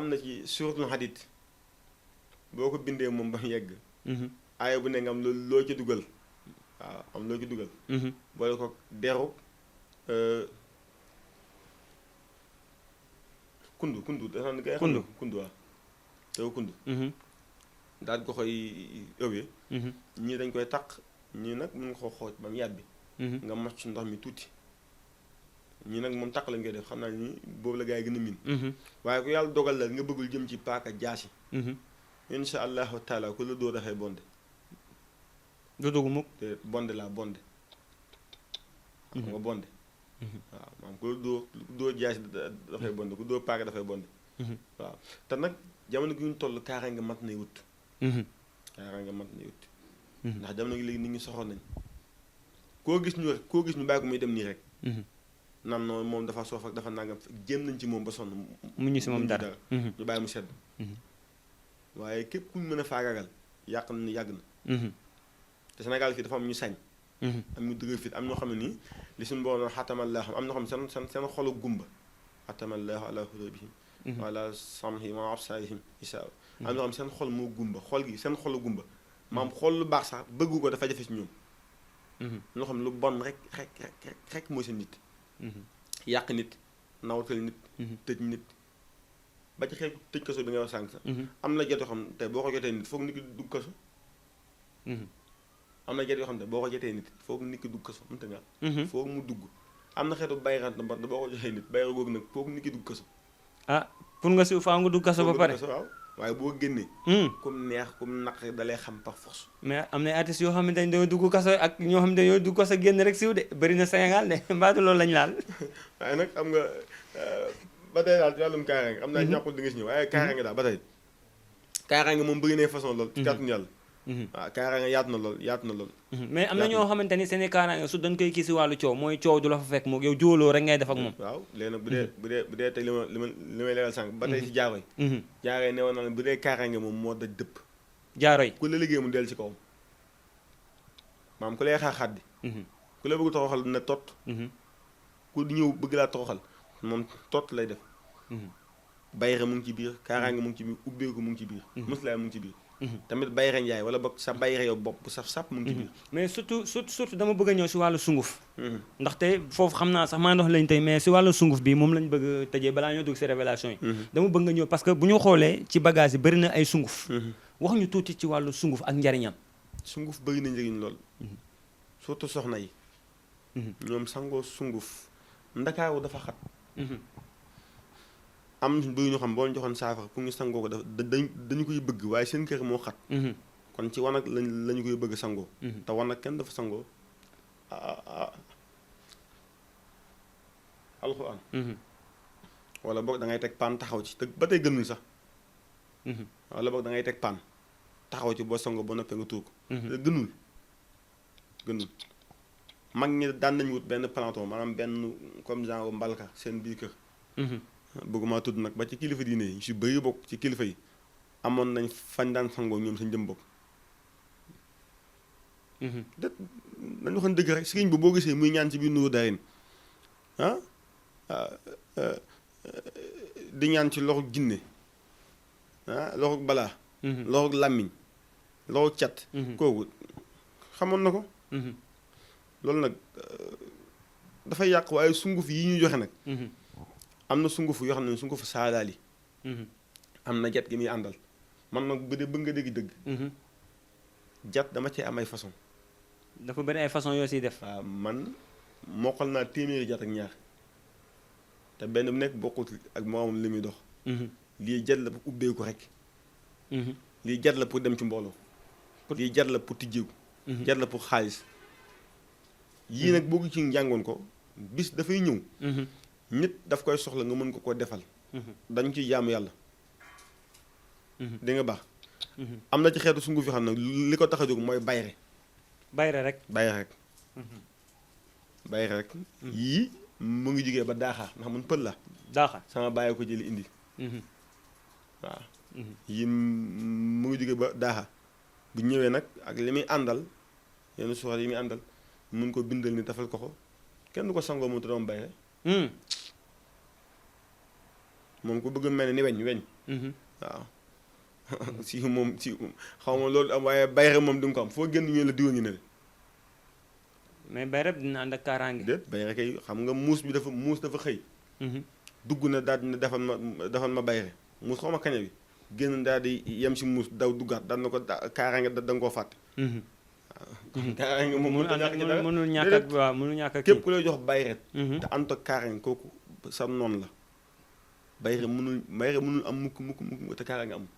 na ci suuratul Hadiid boo ko bindee moom ba mu yegg aaya bu ne nga am loo ci dugal waaw am loo ci dugal boole ko deru kundu dafa ngay xam kundu waaw teew kundu daal ko koy ëwee ñii dañ koy taq ñii nag mun nga ko xooj ba mu yàbbi nga mos ci ndox mi tuuti ñii nag moom taq lañ koy def xam naa ni boobu la gaa yi gën a miin waaye ku yàlla dogal la nga bëggul jëm ci paaka jaasi insha allahu taala ku la dóor dafay bonde du dugg mukk te bonde laa bonde xam nga bonde waaw maanaam ku la dóor jaasi dafay bonde ku dóor paaka dafay bonde waaw te nag jamono gi ñu toll kaaraange mat nay wut ndax jamono gi léegi nit ñi soxoon nañ koo gis ñu bàyyi ko muy dem nii rek nan noonu moom dafa soof ak dafa nangam jéem nañ ci moom ba sonn mu ñu si moom dara ñu bàyyi mu sedd waaye képp ku ñu mën a faagagal yàq na yàgg na te Sénégal fii dafa am ñu sañ am ñu dëgër fit am ñoo xam ne nii li suñu borom xatamallaahu am ñoo xam ne seen xolu gumba xatamallaahu ala quluubihim wa ala sam'ihim wa absaarihim gisaawa am ñoo xam ne seen xol moo gumba xol gi seen xolu gumba maam xol lu baax sax bëggu ko dafa jafe ci ñoom ñoo xam ne lu bon rek mooy seen nit yàq nit nawtal nit tëj nit ba ci xeetu tëj kaso bi nga wax sànq sax am na jet yoo xam ne tey boo ko jotee nit foog nit ki dugg kaso am na jet yoo xam ne boo ko jotee nit foog nit ki dugg kaso mënta nga foog mu dugg am na xeetu bayrant mbar boo ko joxee nit bayra googu nag foog nit ki dugg kaso ah pour nga si faa nga dugg kaso ba pare waaw waaye boo génnee comme neex comme naqari dalay xam par force mais am na artistes yoo xam ne dañoo dugg kaso ak ñoo xam ne dañoo dugg kaso génn rek siw de bëri na Sénégal de mbaatu loolu lañ laal waaye nag am nga ba tey daal ci wàllum kaaraange am naa ñàkkul di nga si ñëw waaye kaaraange daal ba tey kaaraange moom bëri na façon lool ci kàttanu yàlla waaw kaaraange yaatu na lool mais am na ñoo xamante ni seen kaaraange su dañ koy kii si wàllu coow mooy coow du la fa fekk moom yow jóoloo rek ngay def ak moom waaw léegi nag bu dee tey li may leeral sànq ba tey si jaaro yi jaaro yi ne woon naa bu dee kaaraange moom moo daj dëpp jaaro yi ku la liggéey mu dellu ci kawam maam ku lay xaar xaddi ku la bëgg toroxal ne tot ku ñëw bëgg laa toroxal moom tot lay def bayre mu ngi ci biir kaaraange mu ngi ci biir ubbeeku mu ngi ci biir muslaay mu ngi ci biir tamit bayre njaay wala boog sa bayre yow bopp bu saf mu ngi ci biir mais surtout dama bëgg a ñëw si wàllu sunguf ndaxte foofu xam naa sax maa ndox lañ tey mais si wàllu sunguf bi moom lañ bëgg a tëjee balaa ñoo dugg si révélation yi dama bëgg nga ñëw parce que bu ñu xoolee ci bagage yi bëri na ay sunguf wax ñu tuuti ci wàllu sunguf ak njariñam sunguf bëri na njëriñ lool surtout soxna yi ñoom sangoo sunguf ndakaaru dafa xat am bëri ñu xam boo ñu joxoon saafara pour ñu sangoo ko dañu koy bëgg waaye seen kër moo xat kon ci wanag lañu koy bëgg sangoo te wanag kenn dafa sangoo alxuraan wala boog da ngay teg paan taxaw ci te ba tey gënul sax wala boog da ngay teg paan taxaw ci boo sangoo ba noppee nga tuur ko gënul mag ñi daan nañu wut benn planton maanaam benn comme genre mbalka seen biir kër bëgguma tudd nag ba ci kilifa diine yi si bëri bokk ci kilifa yi amoon nañ fañ daan sangoo ñoom sañ jëm bopp det dañu waxoon dëgg rek sëriñ bi boo gisee muy ñaan ci biir Nuuru Daarayni di ñaan ci loxo jinne loxo balaa loxo làmmiñ loxo cat kooku xamoon na ko loolu nag dafay yàq waaye sunguf yi ñuy joxe nag am na sunguf yoo xam ne sungufu saadaal yi am na jat gi muy àndal man nag bu dee bëgg nga dégg dëgg jat dama cee am ay façon dafa bëri ay façon yoo siy def waaw man mokkal naa téeméeri jat ak ñaar te benn bu nekk bokkut ak moomam li muy dox lii jat la pour ubbeeku rek lii jat la pour dem ci mbooloo lii jat la pour tijjeeku jat la pour xaalis yii nag boo ci njàngoon ko bis dafay ñëw nit daf koy soxla nga mën ko defal dañ ci jaamu yàlla di nga baax am na ci xeetu sunguf yoo xam ne li ko tax a jóg mooy bayre rek yii mu ngi jógee ba daaxaa ndax man pël la daaxa sama bàyyi ko jëli indi waaw yii mu ngi jógee ba daaxa bu ñëwee nag ak li muy àndal yenn suxat yi muy àndal mun ko bindal ni defal ko kenn du ko sangoo moom te doom bayre moom ko bëgg mel ni weñ waaw si moom si xaw ma loolu am waaye bayre moom di nga ko am foo génn ñu la diwa ngi ne mais bayre dina ànd ak kaaraange déet bayre kay xam nga muus dafa xëy dugg na daal dina defal ma bayre muus xaw ma kaña bi génn daal di yem si muus daw duggaat daal na ko kaaraange da nga koo fàtte kaaraange moom mënul ñàkk ak waaw mënul ñàkk ak képp ku lay jox bayre te ànd ak kaaraange kooku sa noonu la bayre mënul am mukk te kaaraange amul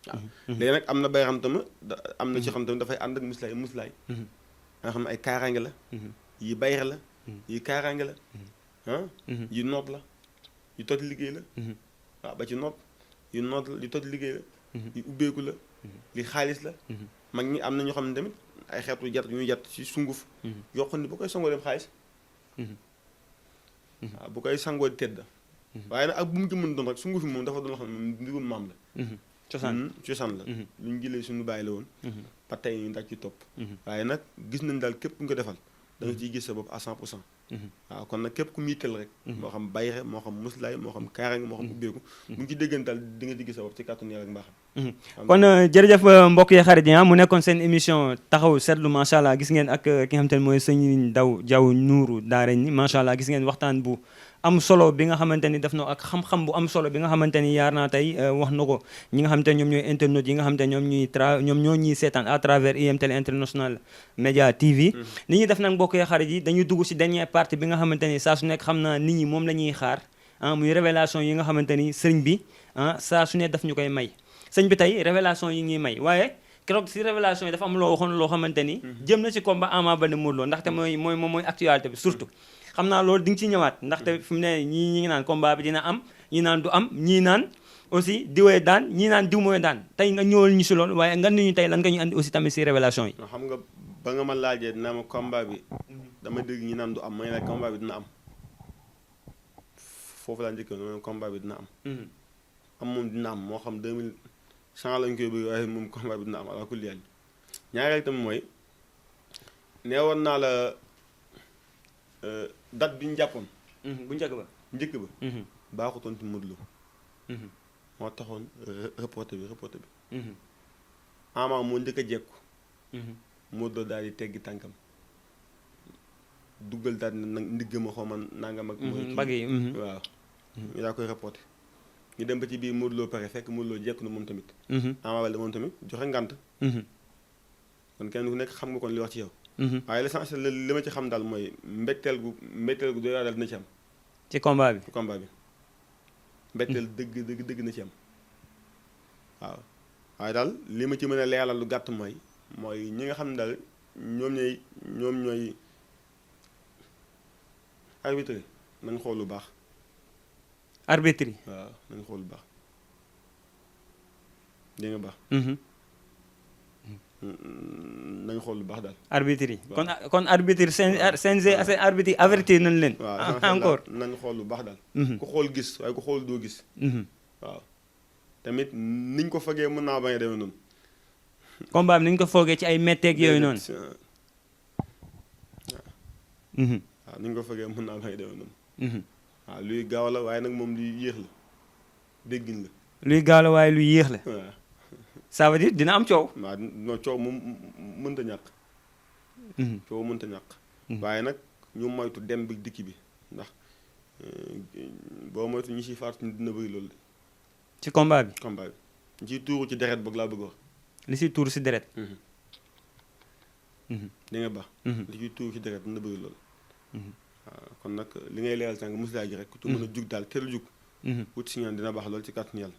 waaw léegi nag am na bayre xam tamit am na ci xam tamit dafay ànd ak muslaay nga xam ne ay kaaraange la yi bayre la yi kaaraange la yi noot la yu toj liggéey la waaw ba ci noot yu noot la yu toj liggéey la yu ubbeeku la li xaalis la mag ñi am na ñoo xam ne tamit ay xeetu jat yu ñuy jat ci sunguf yoo xam ne bu koy sangoo dem xaalis waaw bu koy sangoo tedd waaye nag ak bu mu ci mën doon rek sunguf yi moom dafa doon xam ne mbirum maam la cosaan la lu ñu jëlee suñu bàyyi la woon ba tey ñu daj ci topp waaye nag gis nañ daal képp ku ñu ko defal da nga ciy gis sa bopp à 100% waaw kon nag képp ku mu yitteel rek moo xam bayre moo xam muslaay moo xam kaaraange moo xam ubbeeku bu ñu ci déggan daal di nga ci gis sa bopp ci kàttanu yàlla ak mbaaxam kon jërëjëf mbokk yi xarit yi mu nekkoon seen émission taxaw seetlu macha allah gis ngeen ak ki nga xam te ne mooy sëñ Daw Diaw Nourou Daarayni macha allah gis ngeen waxtaan bu am solo bi nga xamante ni def na ak xam-xam bu am solo bi nga xamante ni yaar naa tey wax na ko ñi nga xamante ni ñoom ñooy internautes yi nga xamante ni ñoom ñoo ñuy seetaan à travers IM Télé International Média TV. li ñuy def nag mbokk yi xarit yi dañuy dugg si dernière partie bi nga xamante ni saa su nekk xam naa nit ñi moom la ñuy xaar muy révélation yi nga xamante ni sëriñ bi saa su ne daf ñu koy may sëñ bi tey révélation yi ñuy may waaye keroog si révélation yi dafa am loo waxoon loo xamante ni jëm na si combat Ama Baldé Modou Lô ndaxte mooy actualité bi surtout xam naa loolu di nga ci ñëwaat ndaxte fi mu ne ñi ngi naan combat bi dina am ñii naan du am ñii naan aussi diwee daan ñii naan diw mooy daan tey nga ñëwal ñu si loolu waaye nga ñu tey lan nga ñu andi aussi tamit si révélation yi. xam nga ba nga ma laajee dina ma combat bi dama dégg ñi naan du am may la combat bi dina am foofu laa njëkkoon mooy combat bi dina am. am moom dina am moo xam 2000 100 lañ koy bëgg waaye moom combat bi dina am ala kulli yàlla ñaareel tamit mooy neewoon naa la date bi ñu jàppoon. bu njëkk ba. baaxutoon ci Modou Lô. moo taxoon reporté bi. Ama moo njëkk a jekku. Modou Lô daal di teggi tànkam duggal daal di nag ndigg ma xaw ma nangam ak. mooy mbagg yi waaw. ñu daa koy reporté. ñu dem ba ci biir Modou Lô pare fekk Modou Lô jekku na moom tamit. Ama Baldé moom tamit joxe ngant. kon kenn ku nekk xam nga kon li wax ci yow. waaye l'essentiel li ma ci xam daal mooy mbégteel gu doy waar daal dina ci am. ci combat bi mbégteel dëgg na ci am waaw. waaye daal li ma ci mën a leeral lu gàtt mooy ñi nga xam ne daal ñoom ñooy arbitre nañ xool lu baax. arbitre waaw nañ xool lu baax dégg nga baax. nañ xool lu baax daal. arbitre yi kon arbitre CNG arbitre yi avertir nañ leen. waaw encore nañ xool lu baax daal. ku xool gis waaye ku xool doo gis. waaw tamit niñ ko fagee mën naa bañ a demee noonu. combat bi niñ ko foogee ci ay metteeg yooyu noonu. waaw niñ ko fagee mën naa bañ a demee noonu. waaw luy gaaw la waaye nag moom luy yéex la déggin la. luy gaaw la waaye luy yéex la. waaw. ça veut dire dina am coow. waaw non coow moom mënta ñàkk. coow mënta ñàkk. waaye nag ñu moytu dem bi dikki bi ndax boo moytu ñi siy faatu dina bëri loolu de. ci combat bi. ñi ciy tuuru ci deret boog laa bëgg wax. li siy tuuru si deret. di nga baax. li ciy tuuru ci deret dina bëri loolu. waaw kon nag li ngay leeral sànq mosulaa ji rek ku ci mën a jug daal teel a jug. wut si ñaan dina baax loolu ci kàttanu yàlla.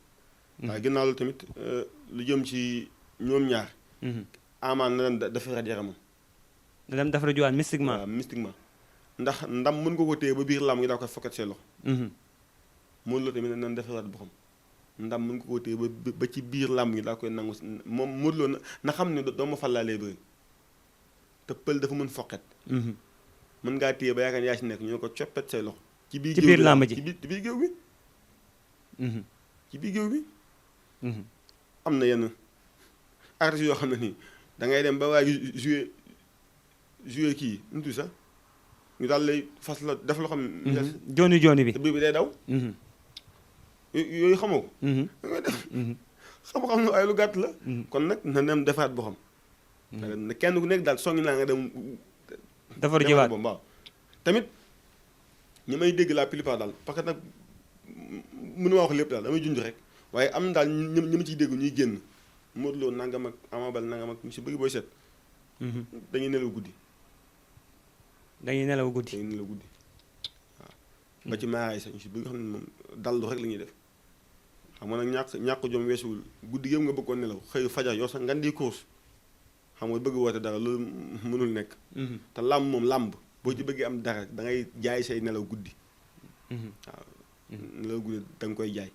waaye ginnaaw loolu tamit lu jëm ci ñoom ñaar. Ama na dem defaraat yaramam. na dem defaraat juwaat mystiquement. waaw mystiquement ndax ndam mën nga ko téye ba biir làmb ngi daa koy fokkat see loxo. Modou Lô tamit nan defaraat boppam ndam mën nga ko téye ba ci biir làmb ngi daa koy nangu moom Modou Lô na xam ne doo ma fàllaa lay bëri te pël dafa mën fokkat. mën ngaa téye ba yaakaar yaa ci nekk ñu ne ko coppet say loxo. ci biir làmb ji ci biir géew bi. ci biir géew bi. am na yenn artistes yoo xam ne nii da ngay dem ba waa ji joué kii nu tudd sax ñu daal lay fas la def loo xam ne. jooni bi te biir bi day daw. yooyu xamoo ko. da ngay def xam-xam ne ay lu gàtt la. kon nag na dem defaat boo xam. na kenn ku nekk daal songi naa nga dem. defar jiwaat waaw tamit ñi may dégg la plupart daal parce que nag mënu ma wax lépp daal damay junj rek. waaye am na daal ñi ma ciy dégg ñuy génn Modou Lô nangam ak Ama Baldé nangam ak ñu si bëgg booy seet. dañuy nelaw guddi. waaw. ba ci maayaay sax ñu si bëgg xam ne moom dallu rek la ñuy def xam nga nag ñàkk jom weesuwul guddi yëpp nga bëggoon nelaw xëy fajar yoo sax ngan di course xam nga bëgg woote dara loolu mënul nekk. te làmb moom làmb boo ci bëggee am dara da ngay jaay say nelaw guddi. waaw nelaw guddi da nga koy jaay.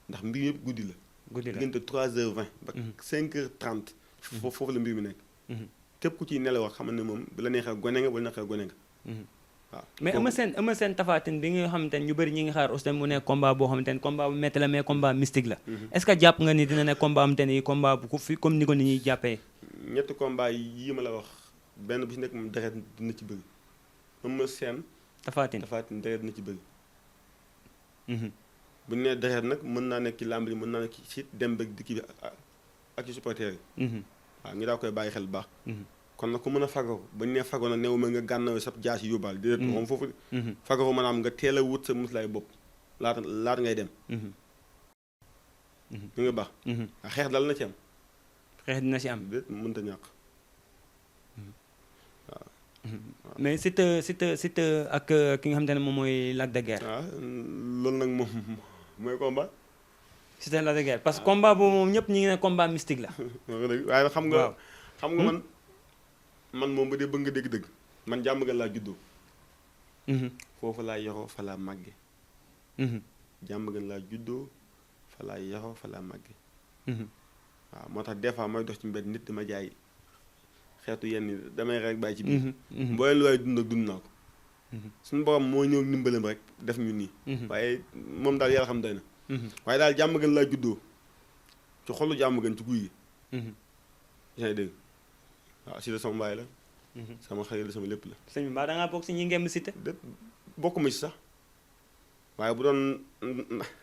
ndax mbir yëpp guddi la. diggante 3h20 ba 5h30. foofu la mbir mi nekk. képp ku ciy nelaw xam ne moom bu la neexee gone nga bu la neexee gone nga. waaw mais Eumeu Sène Tapha Tine bi nga xamante ne ñu bëri ñi ngi xaar aussi mu nekk combat boo xamante ne combat bu métti la mais combat mystique la. est-ce que jàpp nga ni dina nekk combat am te ni combat bu fi comme ni ko nit ñuy jàppee. ñetti combat yi ma la wax benn bu ci nekk moom deret dina ci bëri Eumeu Sène. Tapha Tine deret dina ci bëri. bu ñu nee deret nag mën naa nekk ci làmb yi mën naa nekk ci dem ba dikki bi ak ci supporter yi. waaw ñu daa koy bàyyi xel bu baax. kon nag ku mën a fagaru bañ ne fagaru nag néew ma nga gànnaaw sa jaas yi yóbbaal déedéet moom foofu fagaru maanaam nga teel a wut sa muslaay bopp laata ngay dem mi nga baax xeex dal na ci am xeex dina ci am déet mënta ñàkk mais Siteu ak ki nga xamante ne moom mooy Lac de Guiers. loolu nag moom mooy combat. Siteu Lac de Guiers parce que combat boobu moom ñëpp ñu ngi ne combat mystique la. waaye nag xam nga man moom ba dee bëgg nga dégg-dëgg man jàmm nga laa juddoo. foofu laa yoroo fa laa màgge. jàmm nga laa juddoo fa laa yoroo fa laa màgge. waaw moo tax des fois may dox ci mbedd nit dama jaay. xeetu yenn damay rek bàyyi ci biir mbooleen lu waaye dund ak dund naa ko suñu borom moo ñëw ndimbalam rek def ñu nii waaye moom daal yàlla xam doy na waaye daal jàmm gën laa juddoo ci xolu jàmm gën ci guy gi yaa ngi dégg waaw si la sama mbaay la sama xarit la sama lépp la sëñ bi mbaa da ngaa bokk si ñi ngemb Siteu bokkuma ci sax waaye bu doon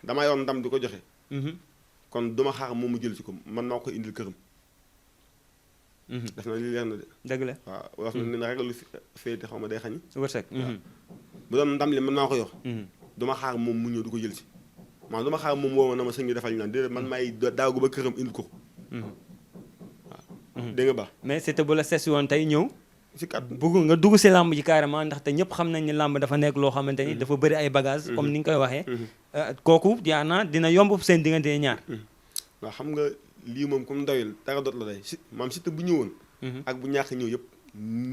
damaa yoon ndam di ko joxe kon duma xaar moom mu jël ci ko man naa ko indil këram def na li leer na de. dëgg la waaw wax na ne rek lu féete xaw ma day xañi. wërsëg. bu doon ndam li mën naa ko yor. duma xaar moom mu ñëw du ko jël si. maanaam duma xaar moom woo ma na ma sëñ bi defal ñu naan déedéet man maay daagu ba këram indi ko. waaw dégg nga baax. mais Siteu bu la seesi woon tey ñëw. si kat bugg nga dugg si làmb ji carrément ndaxte ñëpp xam nañ ni làmb dafa nekk loo xamante ni dafa bëri ay bagages. comme ni nga koy waxee. kooku yaa naa dina yomb seen diggante ñaar. waaw xam nga. lii moom comme doyul dara doot la day maam Siteu bu ñëwoon ak bu ñàkk ñëw yëpp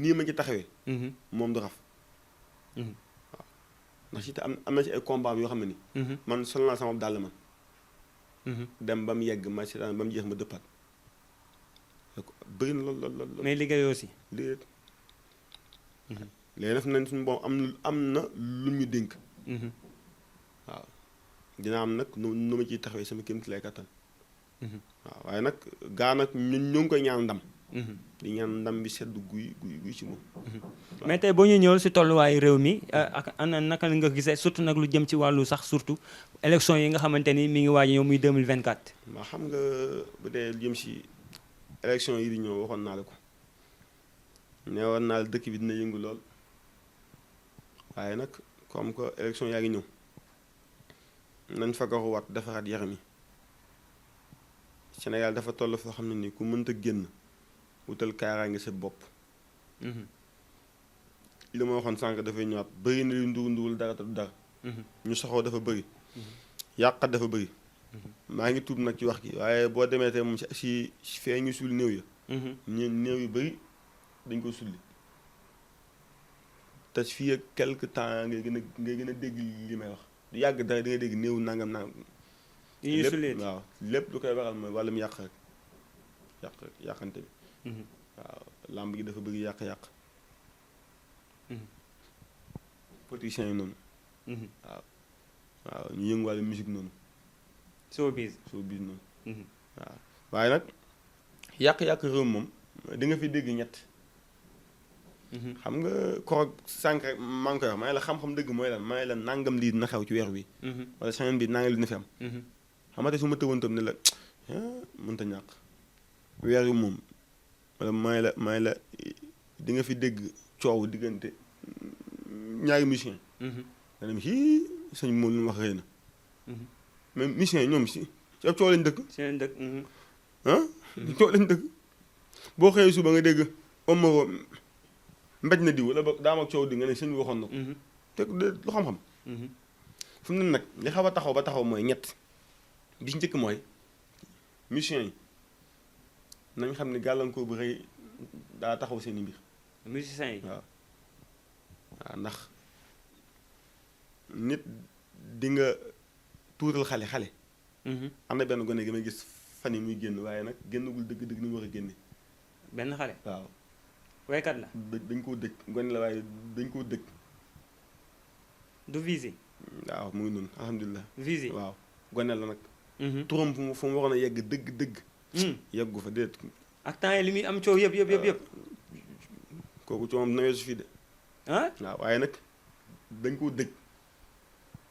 nii ma ci taxawee moom du raf waaw ndax Siteu am na ci ay combat yoo xam ne ni man sol naa sama dàll man dem ba mu yegg ma seetaan ba mu jeex ma dëppaat bëri na lool mais liggéey aussi léegi def nañ suñu boom am na lu ñu dénk waaw dina am nag nu ma ciy taxawee sama kéem ci lay kattan waaw waaye nag gaa nag ñun ñoo ngi koy ñaan ndam. di ñaan ndam bi sedd guy ci moom. mais tey boo ñu ñëwal si tolluwaayu réew mi ak ana naka la nga gisee surtout nag lu jëm ci wàllu sax surtout élection yi nga xamante ni mi ngi waaj a ñëw muy 2024. waaw xam nga bu dee lu jëm si élection yi di ñëw waxoon naa la ko nee woon naa la dëkk bi dina yëngu lool waaye nag comme que élection yaa ngi ñëw nañ fa garuwaat defaraat yaram yi. Sénégal dafa toll foo xam ne ni ku mënta génn wutal kaaraange sa bopp. li ma waxoon sànq dafay ñëwaat bëri na lu nduwul dara te du dara. ñu soxoo dafa bëri. yàqat dafa bëri. maa ngi tuub nag ci wax gi waaye boo demee tey moom si fee ñu sul néew ya. néew yu bëri dañ ko sulli. te fii ak quelque temps ngay gën a dégg li may wax du yàgg dara di nga dégg néew nangam. lépp waaw lépp lu koy waral mooy wàllum yàq rek yàqante bi waaw làmb gi dafa bëgg yàq politiciens yi noonu waaw ñu yëngu wàllu musique noonu showbiz noonu waaw waaye nag yàq réew moom di nga fi dégg ñett xam nga korog sànq rek maa ngi koy wax maa ngi la xam-xam dëgg mooy lan maa ngi la nangam lii dina xew ci weer bi wala semaine bi nangam lii dina fi am xamante su ma tëwoon tam ne la mënta ñàkk weer wi moom wala may la di nga fi dégg coow diggante ñaari musiciens nga dem sëñ moom lu mu wax rëy na mais musiciens ñoom si ab coow lañ dëkk coow lañ dëkk boo xëyee suba nga dégg Omaro mbéj na diw wala ba daam ak coow di nga ne sëñ bi waxoon na ko te lu xam-xam fu mu ne nag li xaw a taxaw mooy ñett bi ci njëkk mooy musiciens yi nañ xam ne gàllankoor bu rëy daa taxaw seen i mbir. musiciens yi waaw ndax nit di nga tuutal xale. am na benn gone gi may gis fan yi muy génn waaye nag génnagul dëgg-dëgg ni mu war a génne. benn xale waaw. waykat la. dañ koo dëj gone la waaye dañ koo dëj. du visé. waaw mu ngi noonu alhamdulilah. visé waaw gone la nag. turam fu mu waroon a yegg dëgg. yeggu fa déet. ak temps yi li muy am coow yëpp. kooku coowam dina weesu fii de. waaw waaye nag dañ koo dëj.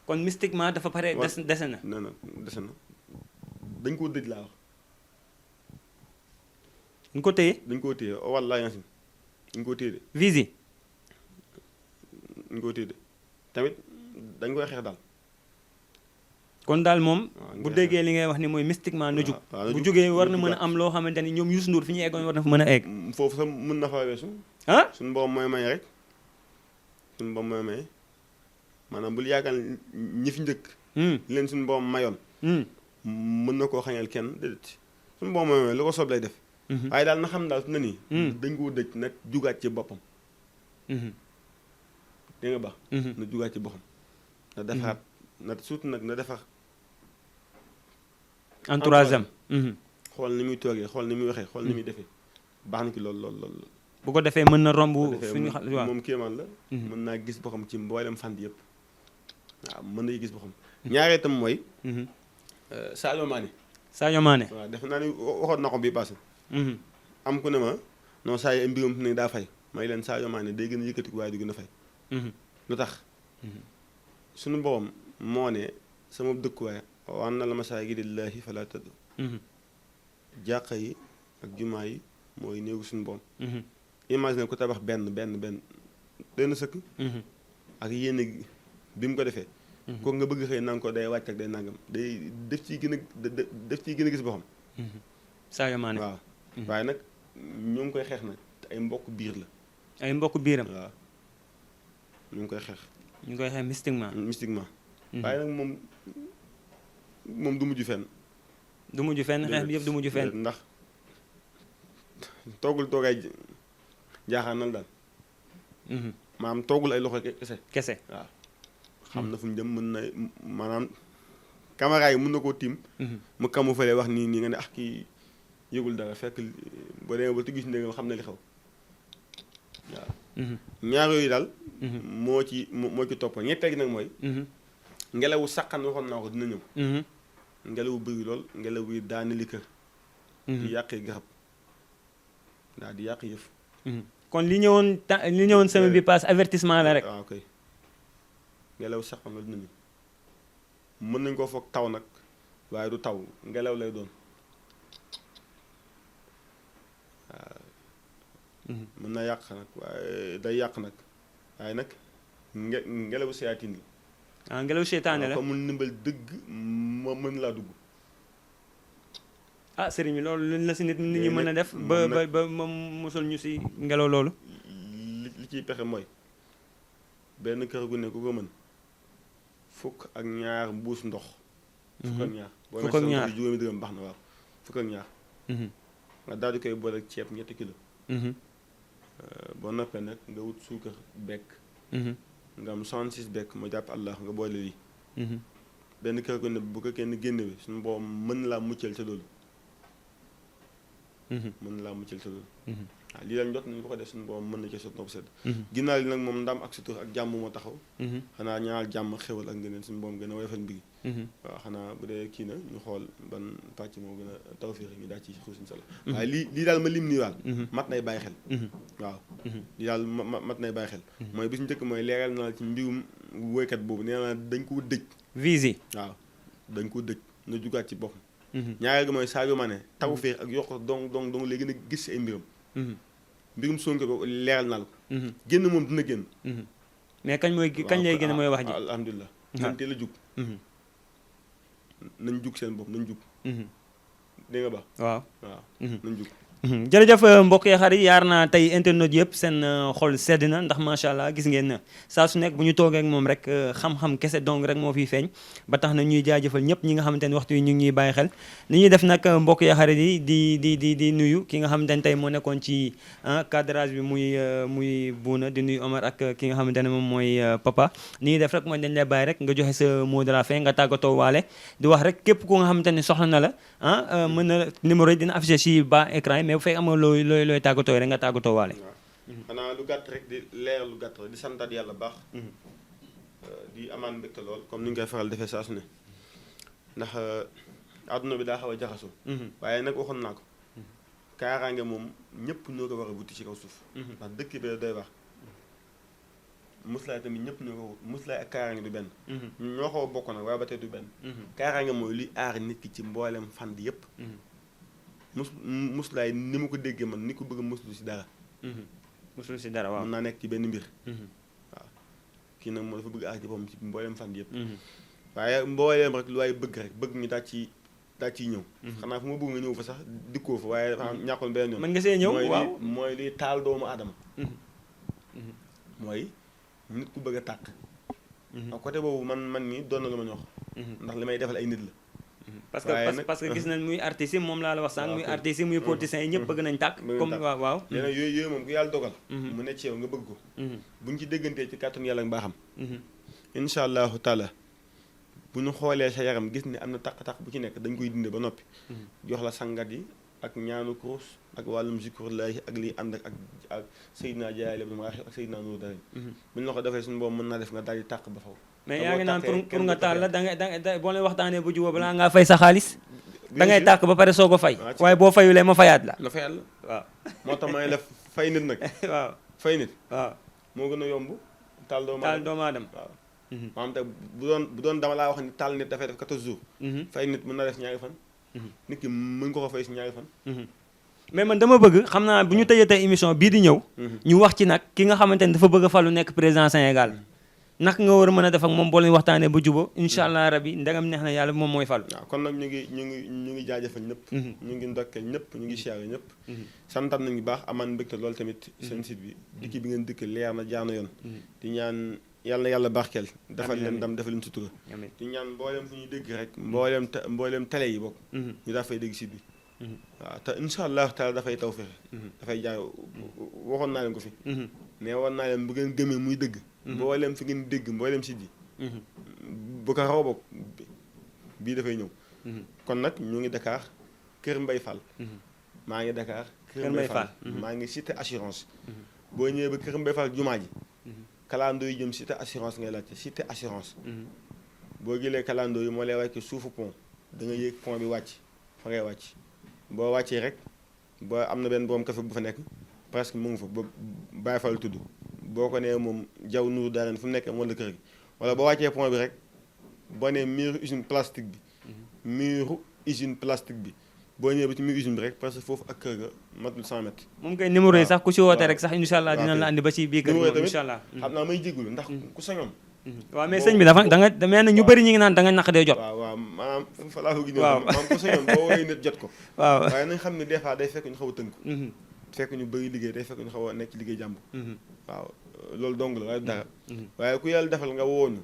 kon mystiquement dafa pare dese na. non dese na dañ koo dëj laa wax. ñu ko téye. dañ koo téye wallaahi yaasin ñu ko téye de. Vizy. ñu ko téye de tamit dañ koy xeex daal. kon daal moom. waaw bu déggee li ngay wax ni mooy mystiquement na jug. bu jógee war na mën a am loo xamante ni ñoom Youssou Ndour fi ñu eggoon war na fa mën a egg. foofu sax mën na fa weesu. ah suñu borom mooy may rek suñu borom mooy may maanaam bul yaakaar ñi fi njëkk. leen suñu borom mayoon. mën na koo xañal kenn déedéet suñu borom mooy may lu ko soob lay def. waaye daal na xam daal su na nii. dañ koo dëj nag jugaat ci boppam. dégg nga baax. na jugaat ci boppam. na defaraat na surtout nag na defar. entourage am. xool ni muy toogee xool ni muy waxee xool ni muy defee baax na ci lool. bu ko defee mën na romb fi ñu xam waaw moom kéemaan la. mën naa gis boppam ci mboolem fànn yëpp waaw mën na gis boppam. ñaaree itam mooy. Sadio Mané. Sadio Mané. waaw defe naa ni waxoon na ko bii passé. am ku ne ma non saa yi mbirum ne daa fay may leen Sadio Mané day gën a yëkkati waaye du gën a fay. lu tax. suñu boppam moo ne sama dëkkuwaay wa anna al masaajida lillaahi falaa tad'uu. jàkka yi ak jumaa yi mooy néegu suñu boppam. imagine ku tabax benn sëkk. ak yéen bi mu ko defee. kooku nga bëgg xëy nanga ko day wàcc ak day nangam day def ciy gën a gis boppam. Sadio Mané waaw. waaye nag ñu ngi koy xeex nag te ay mbokk biir la. ay mbokk biiram. waaw ñu ngi koy xeex. ñu ngi koy xeex mystiquement. waaye nag moom du mujj fenn. du mujj fenn xeex bi yëpp du mujj fenn. ndax toogul toogaay jaaxaanal daal. maanaam toogul ay loxo kese. waaw xam na fu mu jëm mën na maanaam caméra yi mën na koo tiim. mu kamu fële wax nii nga ne kii yëgul dara fekk boo demee ba tu gis ndégam xam na li xew waaw. ñaar yooyu daal. moo ci topp ñetteel gi nag mooy. ngelawu saqan waxoon naa ko dina ñëw. ngelawu bëri lool ngelaw yi daani li kër. di yàqee garab daal di yàq yëf. kon li ñëwoon semaine bi passe avertissement la rek. waaw ok ngelaw saqan la dina ñëw mën nañ koo foog taw nag waaye du taw ngelaw lay doon waaw. mën na yàq nag waaye day yàq nag waaye nag ngelawu seyaatin la. ngelaw seytaane la comme mu ndimbal dëgg ma mën laa dugg. sëriñ bi loolu luñ la si nit ñi mën a def. ba moom mosul ñu si ngelaw loolu. li ciy pexe mooy benn kër gu ne ku ko mën fukk ak ñaar mbuus ndox. fukk ak ñaar fukk ak ñaar boo juróomi dërëm baax na waaw fukk ak ñaar. nga daal di koy boole ak ceeb 7 kilo. boo noppee nag nga wut suukar bekk. nga am 66 bekk ma jàpp allah nga boole lii. benn kër gu ne bu ko kenn génne bi suñu boobu mën laa muccal ca loolu. mën laa muccal ca loolu. waaw lii daal jot nañu ko def suñu boobu mën na ci sot nopp sedd. ginnaaw li nag moom ndam ak sutur ak jàmm moo taxaw. xanaa ñaar jàmm xewal ak ngëneel suñu boobu gën a woyofal mbir. waaw xanaa bu dee kii na ñu xool ban pàcc moo gën a tawfiix ñu daal ci xuus insha Allah. waaye lii daal ma lim nii waal mat nay bàyyi xel. waaw lii daal mat nay bàyyi xel. mooy bis njëkk mooy leeral na ci mbirum woykat boobu nee na dañ ko dëj. Vizy. waaw dañ ko dëj na jugaat ci boppam. ñaareel gi mooy Sadio Mané tawfiix ak yokk dong léegi gën a gis si ay mbiram. mbirum Sonko ba leeral naa la ko. génn moom dina génn. mais kañ lay génn mooy wax ji. alhamdulilah. nañ teel a jug. nañ jug seen bopp nañ jug. dégg nga ba. waaw nañ jug. jërëjëf mbokk yi xarit yaar naa tey internet yëpp seen xol sedd na ndax macha allah gis ngeen na saa su nekk bu ñu toogee ak moom rek xam-xam kese dong rek moo fiy feeñ ba tax na ñuy jaajëfal ñëpp ñi nga xamante ne waxtu yi ñu ngi ñuy bàyyi xel li ñuy def nag mbokk yi xarit yi di nuyu ki nga xamante ne tey moo nekkoon ci cadrage bi muy Bouna di nuyu Omar ak ki nga xamante ne moom mooy Papa li ñuy def rek mooy dañ lay bàyyi rek nga joxe sa mot de la fin nga tàggatoo waale di wax rek képp ku nga xamante ne soxla na la mën na numéro yi dina affiché si bas écran yi mais bu fekk amoo looy tàggatoo rek nga tàggatoo waale. waaw xanaa lu gàtt rek di leer lu gàtt rek di santaat yàlla baax. di amaan mbégte lool comme ni ñu koy faral defee saa su ne ndax àdduna bi daa xaw a jaxasoo. waaye nag waxoon naa ko. kaaraange moom ñëpp ñoo ko war a wuti ci kaw suuf. ndax dëkk bi day wax. muslaay tamit ñëpp ñoo ko wut muslaay ak kaaraange du benn. ñoo xaw a bokk nag waaye ba tey du benn. kaaraange mooy luy aar nit ki ci mboolem fànn yëpp. muslaay ni ma ko déggee man ni ko bëgg a muslu si dara. musul si dara waaw. mën naa nekk ci benn mbir. waaw kii nag moom dafa bëgg aar ci boppam ci mbooleem fànn yëpp. waaye mbooleem rek lu waay bëgg rek bëgg ñu daal ciy ñëw. xanaa fu ma bëgg nga ñëw fa sax dikkoo fa waaye dafa ñàkkoon benn yoon. mën nga see ñëw waaw mooy liy taal doomu aadama. mooy nit ku bëgg a tàkk. côté boobu man nii doon na lu ma ñox. ndax li may defal ay nit la. parce que gis nañ muy artistes yi moom laa la wax sànq muy artistes yi muy politiciens yi ñëpp bëgg nañ tàkk. comme waaw. léegi yooyu moom ku yàlla dogal. mu ne ci yow nga bëgg ko. buñ ci déggantee ci kàttanu yàlla ak mbaaxam. incha allahu taala bu ñu xoolee sa yaram gis ne am na taq-taq bu ci nekk dañ koy dinde ba noppi. jox la sangat yi ak ñaanu kurus ak wàllum zikrullahi ak liy ànd ak Seydina Jaay Ibn Maaxi ak Seydina Nuuru Daarayni. bu ñu la ko defee suñu boobu mën naa def nga daal di tàq ba faw. mais yaa ngi naan pour nga taal la da boo leen waxtaanee bu jubóo balaa ngaa fay sa xaalis. da ngay tàkk ba pare soo ko fay. waaye boo fayulee ma fayaat la. la fayal la waaw. moo tax may def fay nit nag. waaw fay nit. waaw moo gën a yomb. taal doomu aadama waaw. maanaam tey bu doon dama laa wax ni taal nit dafay def 14 jours. fay nit mën na def ñaari fan. nit ki mën ko fay si ñaari fan. mais man dama bëgg xam naa bu ñu tëjee tey émission bii di ñëw. ñu wax ci nag ki nga xamante ni dafa bëgg a falu nekk président Sénégal. naka nga war a mën a def ak moom boo leen waxtaanee ba jubóo incha allah rabi ndegam neex na yàlla moom mooy falu. waaw kon nag ñu ngi jaajëfal ñëpp. ñu ngi ndokkeel ñëpp ñu ngi siyaare ñëpp. santam nañu baax amaan mbégte loolu tamit seen site bi. dikki bi ngeen dikk leer na jaar na yoon. di ñaan yàlla na yàlla barkeel. defal leen ndam defal leen sutura. di ñaan mboolem fu ñuy dégg rek. mboolem télé yi bokk. ñu daa fay dégg site bi. waaw te incha allah taala dafay taw fexe. dafay jaay waxoon naa leen ko fi. mais woon naa leen bu ngeen gëmee muy dëgg. mboolem fi ngeen dégg mboolem site yi. bu ko raw bokk bii dafay ñëw. kon nag ñu ngi Dakar Kër Mbay Fall. maa ngi Dakar Kër Mbay Fall maa ngi cité assurance. boo ñëwee ba Kër Mbay Fall jumaa ji. kalandoo yi jëm cité assurance ngay laajte cité assurance. boo jëlee kalandoo yi moo lay wàcc suufu pont da nga yéeg pont bi wàcc fa ngay wàcc boo wàccee rek boo am na benn borom café bu fa nekk presque mu ngi fa ba Baye Fall tudd boo ko nee moom jaw Nuuru Daarayni fu mu nekk wala kër gi wala boo wàccee pont bi rek boo nee muru usine plastique bi. muru usine plastique bi boo ñëwee ba ci muru usine bi rek parce que foofu ak kër ga matul 100 mètres. moom kay numéro yi sax ku si woote rek sax incha allah dina la andi ba ci biir kër gi incha allah. xam naa may jégalu ndax ku sañoon. waaw mais sëñ bi dafa da nga mel na ñu bëri ñi ngi naan da nga naq dee jot. waaw maanaam fa laa ko gis. waaw maanaam ku sañoon boo woowee nit jot ko. waaw waaye nañ xam ne des fois day fekk ñu xaw a tënk. fekk ñu bëri liggéey day fekk ñu xaw a nekk ci liggéey jàmb. waaw loolu dong la waaye dara. waaye ku yàlla defal nga woo ñu.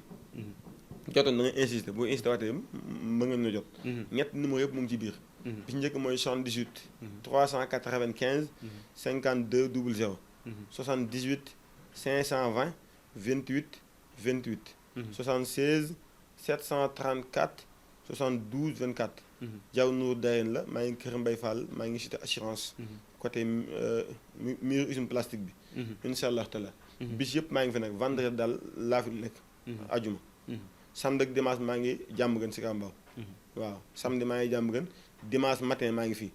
jotoon da nga insister boo insister waatee mën ngeen ñu jot. ñett numéro yëpp mu ngi ci biir. bi ci njëkk mooy 78. 395. 52 00. 78 520 28. 28. 76 734 72 24. Jaw Nuuru Daarayni la maa ngi Kër Mbay Fall maa ngi cité assurance. côté mur usine plastique bi. incha allah taala. bis yëpp maa ngi fi nag vendredi daal laa fi nekk. ajuma. samedi ak dimanche maa ngi jàmm gën si Kambaaw. waaw samedi maa ngi jàmm gën dimanche matin maa ngi fii.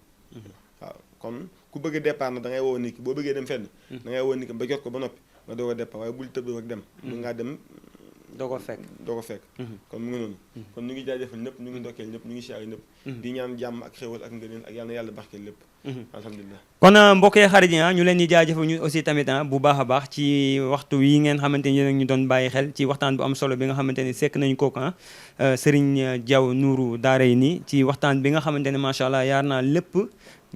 waaw kon ku bëgg a départ na da ngay woo nit ki boo bëggee dem fenn. da ngay woo nit ki ba jot ko ba noppi. nga doog a départ waaye bul tëb rek dem. mun ngaa dem. doo ko fekk. kon mu ngi noonu. kon ñu ngi jaajëfal ñëpp ñu ngi ndokkeel ñëpp ñu ngi siyaare ñëpp. di ñaan jàmm ak xéwal ak ngëneel ak yal na yàlla barkeel lépp. alhamdulilah. kon mbokkee xarit yi ñu leen di jaajëfal ñu aussi tamit bu baax a baax ci waxtu yi ngeen xamante ni yéen ñu doon bàyyi xel ci waxtaan bu am solo bi nga xamante ni sekk nañu kooku Serigne Jaw Nuuru Daarayni ci waxtaan bi nga xamante ne macha allah yaar naa lépp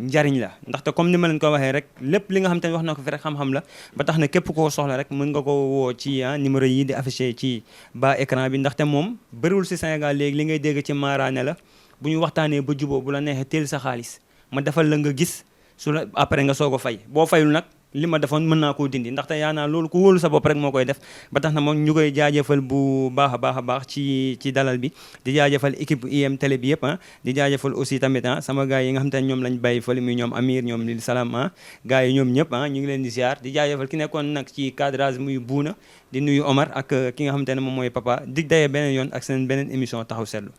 njariñ la ndaxte comme ni ma leen ko waxee rek lépp li nga xamante ne wax na ko fi rek xam-xam la ba tax na képp koo soxla rek mën nga ko woo ci numéro yi di affiché ci bas écran bi ndaxte moom bëriwul si Sénégal léegi li ngay dégg ci maaraane la bu ñu waxtaanee ba juboo bu la neexee teel sa xaalis ma defal la nga gis su la après nga soog a fay boo fayul nag li ma defoon mën naa koo dindi ndaxte yaa naa loolu ku wóolu sa bopp rek moo koy def ba tax na moom ñu koy jaajëfal bu baax a baax ci dalal bi di jaajëfal équipe IM télé bi yëpp di jaajëfal aussi tamit sama gars yi nga xam te ne ñoom lañ bàyyi fële muy ñoom Amir ñoom Lil Salam gars yi ñoom ñëpp ñu ngi leen di ziar di jaajëfal ki nekkoon nag ci cadrage muy buuna di nuyu Omar ak ki nga xam te ne moom mooy papa dig daye beneen yoon ak seen beneen émission taxaw seetlu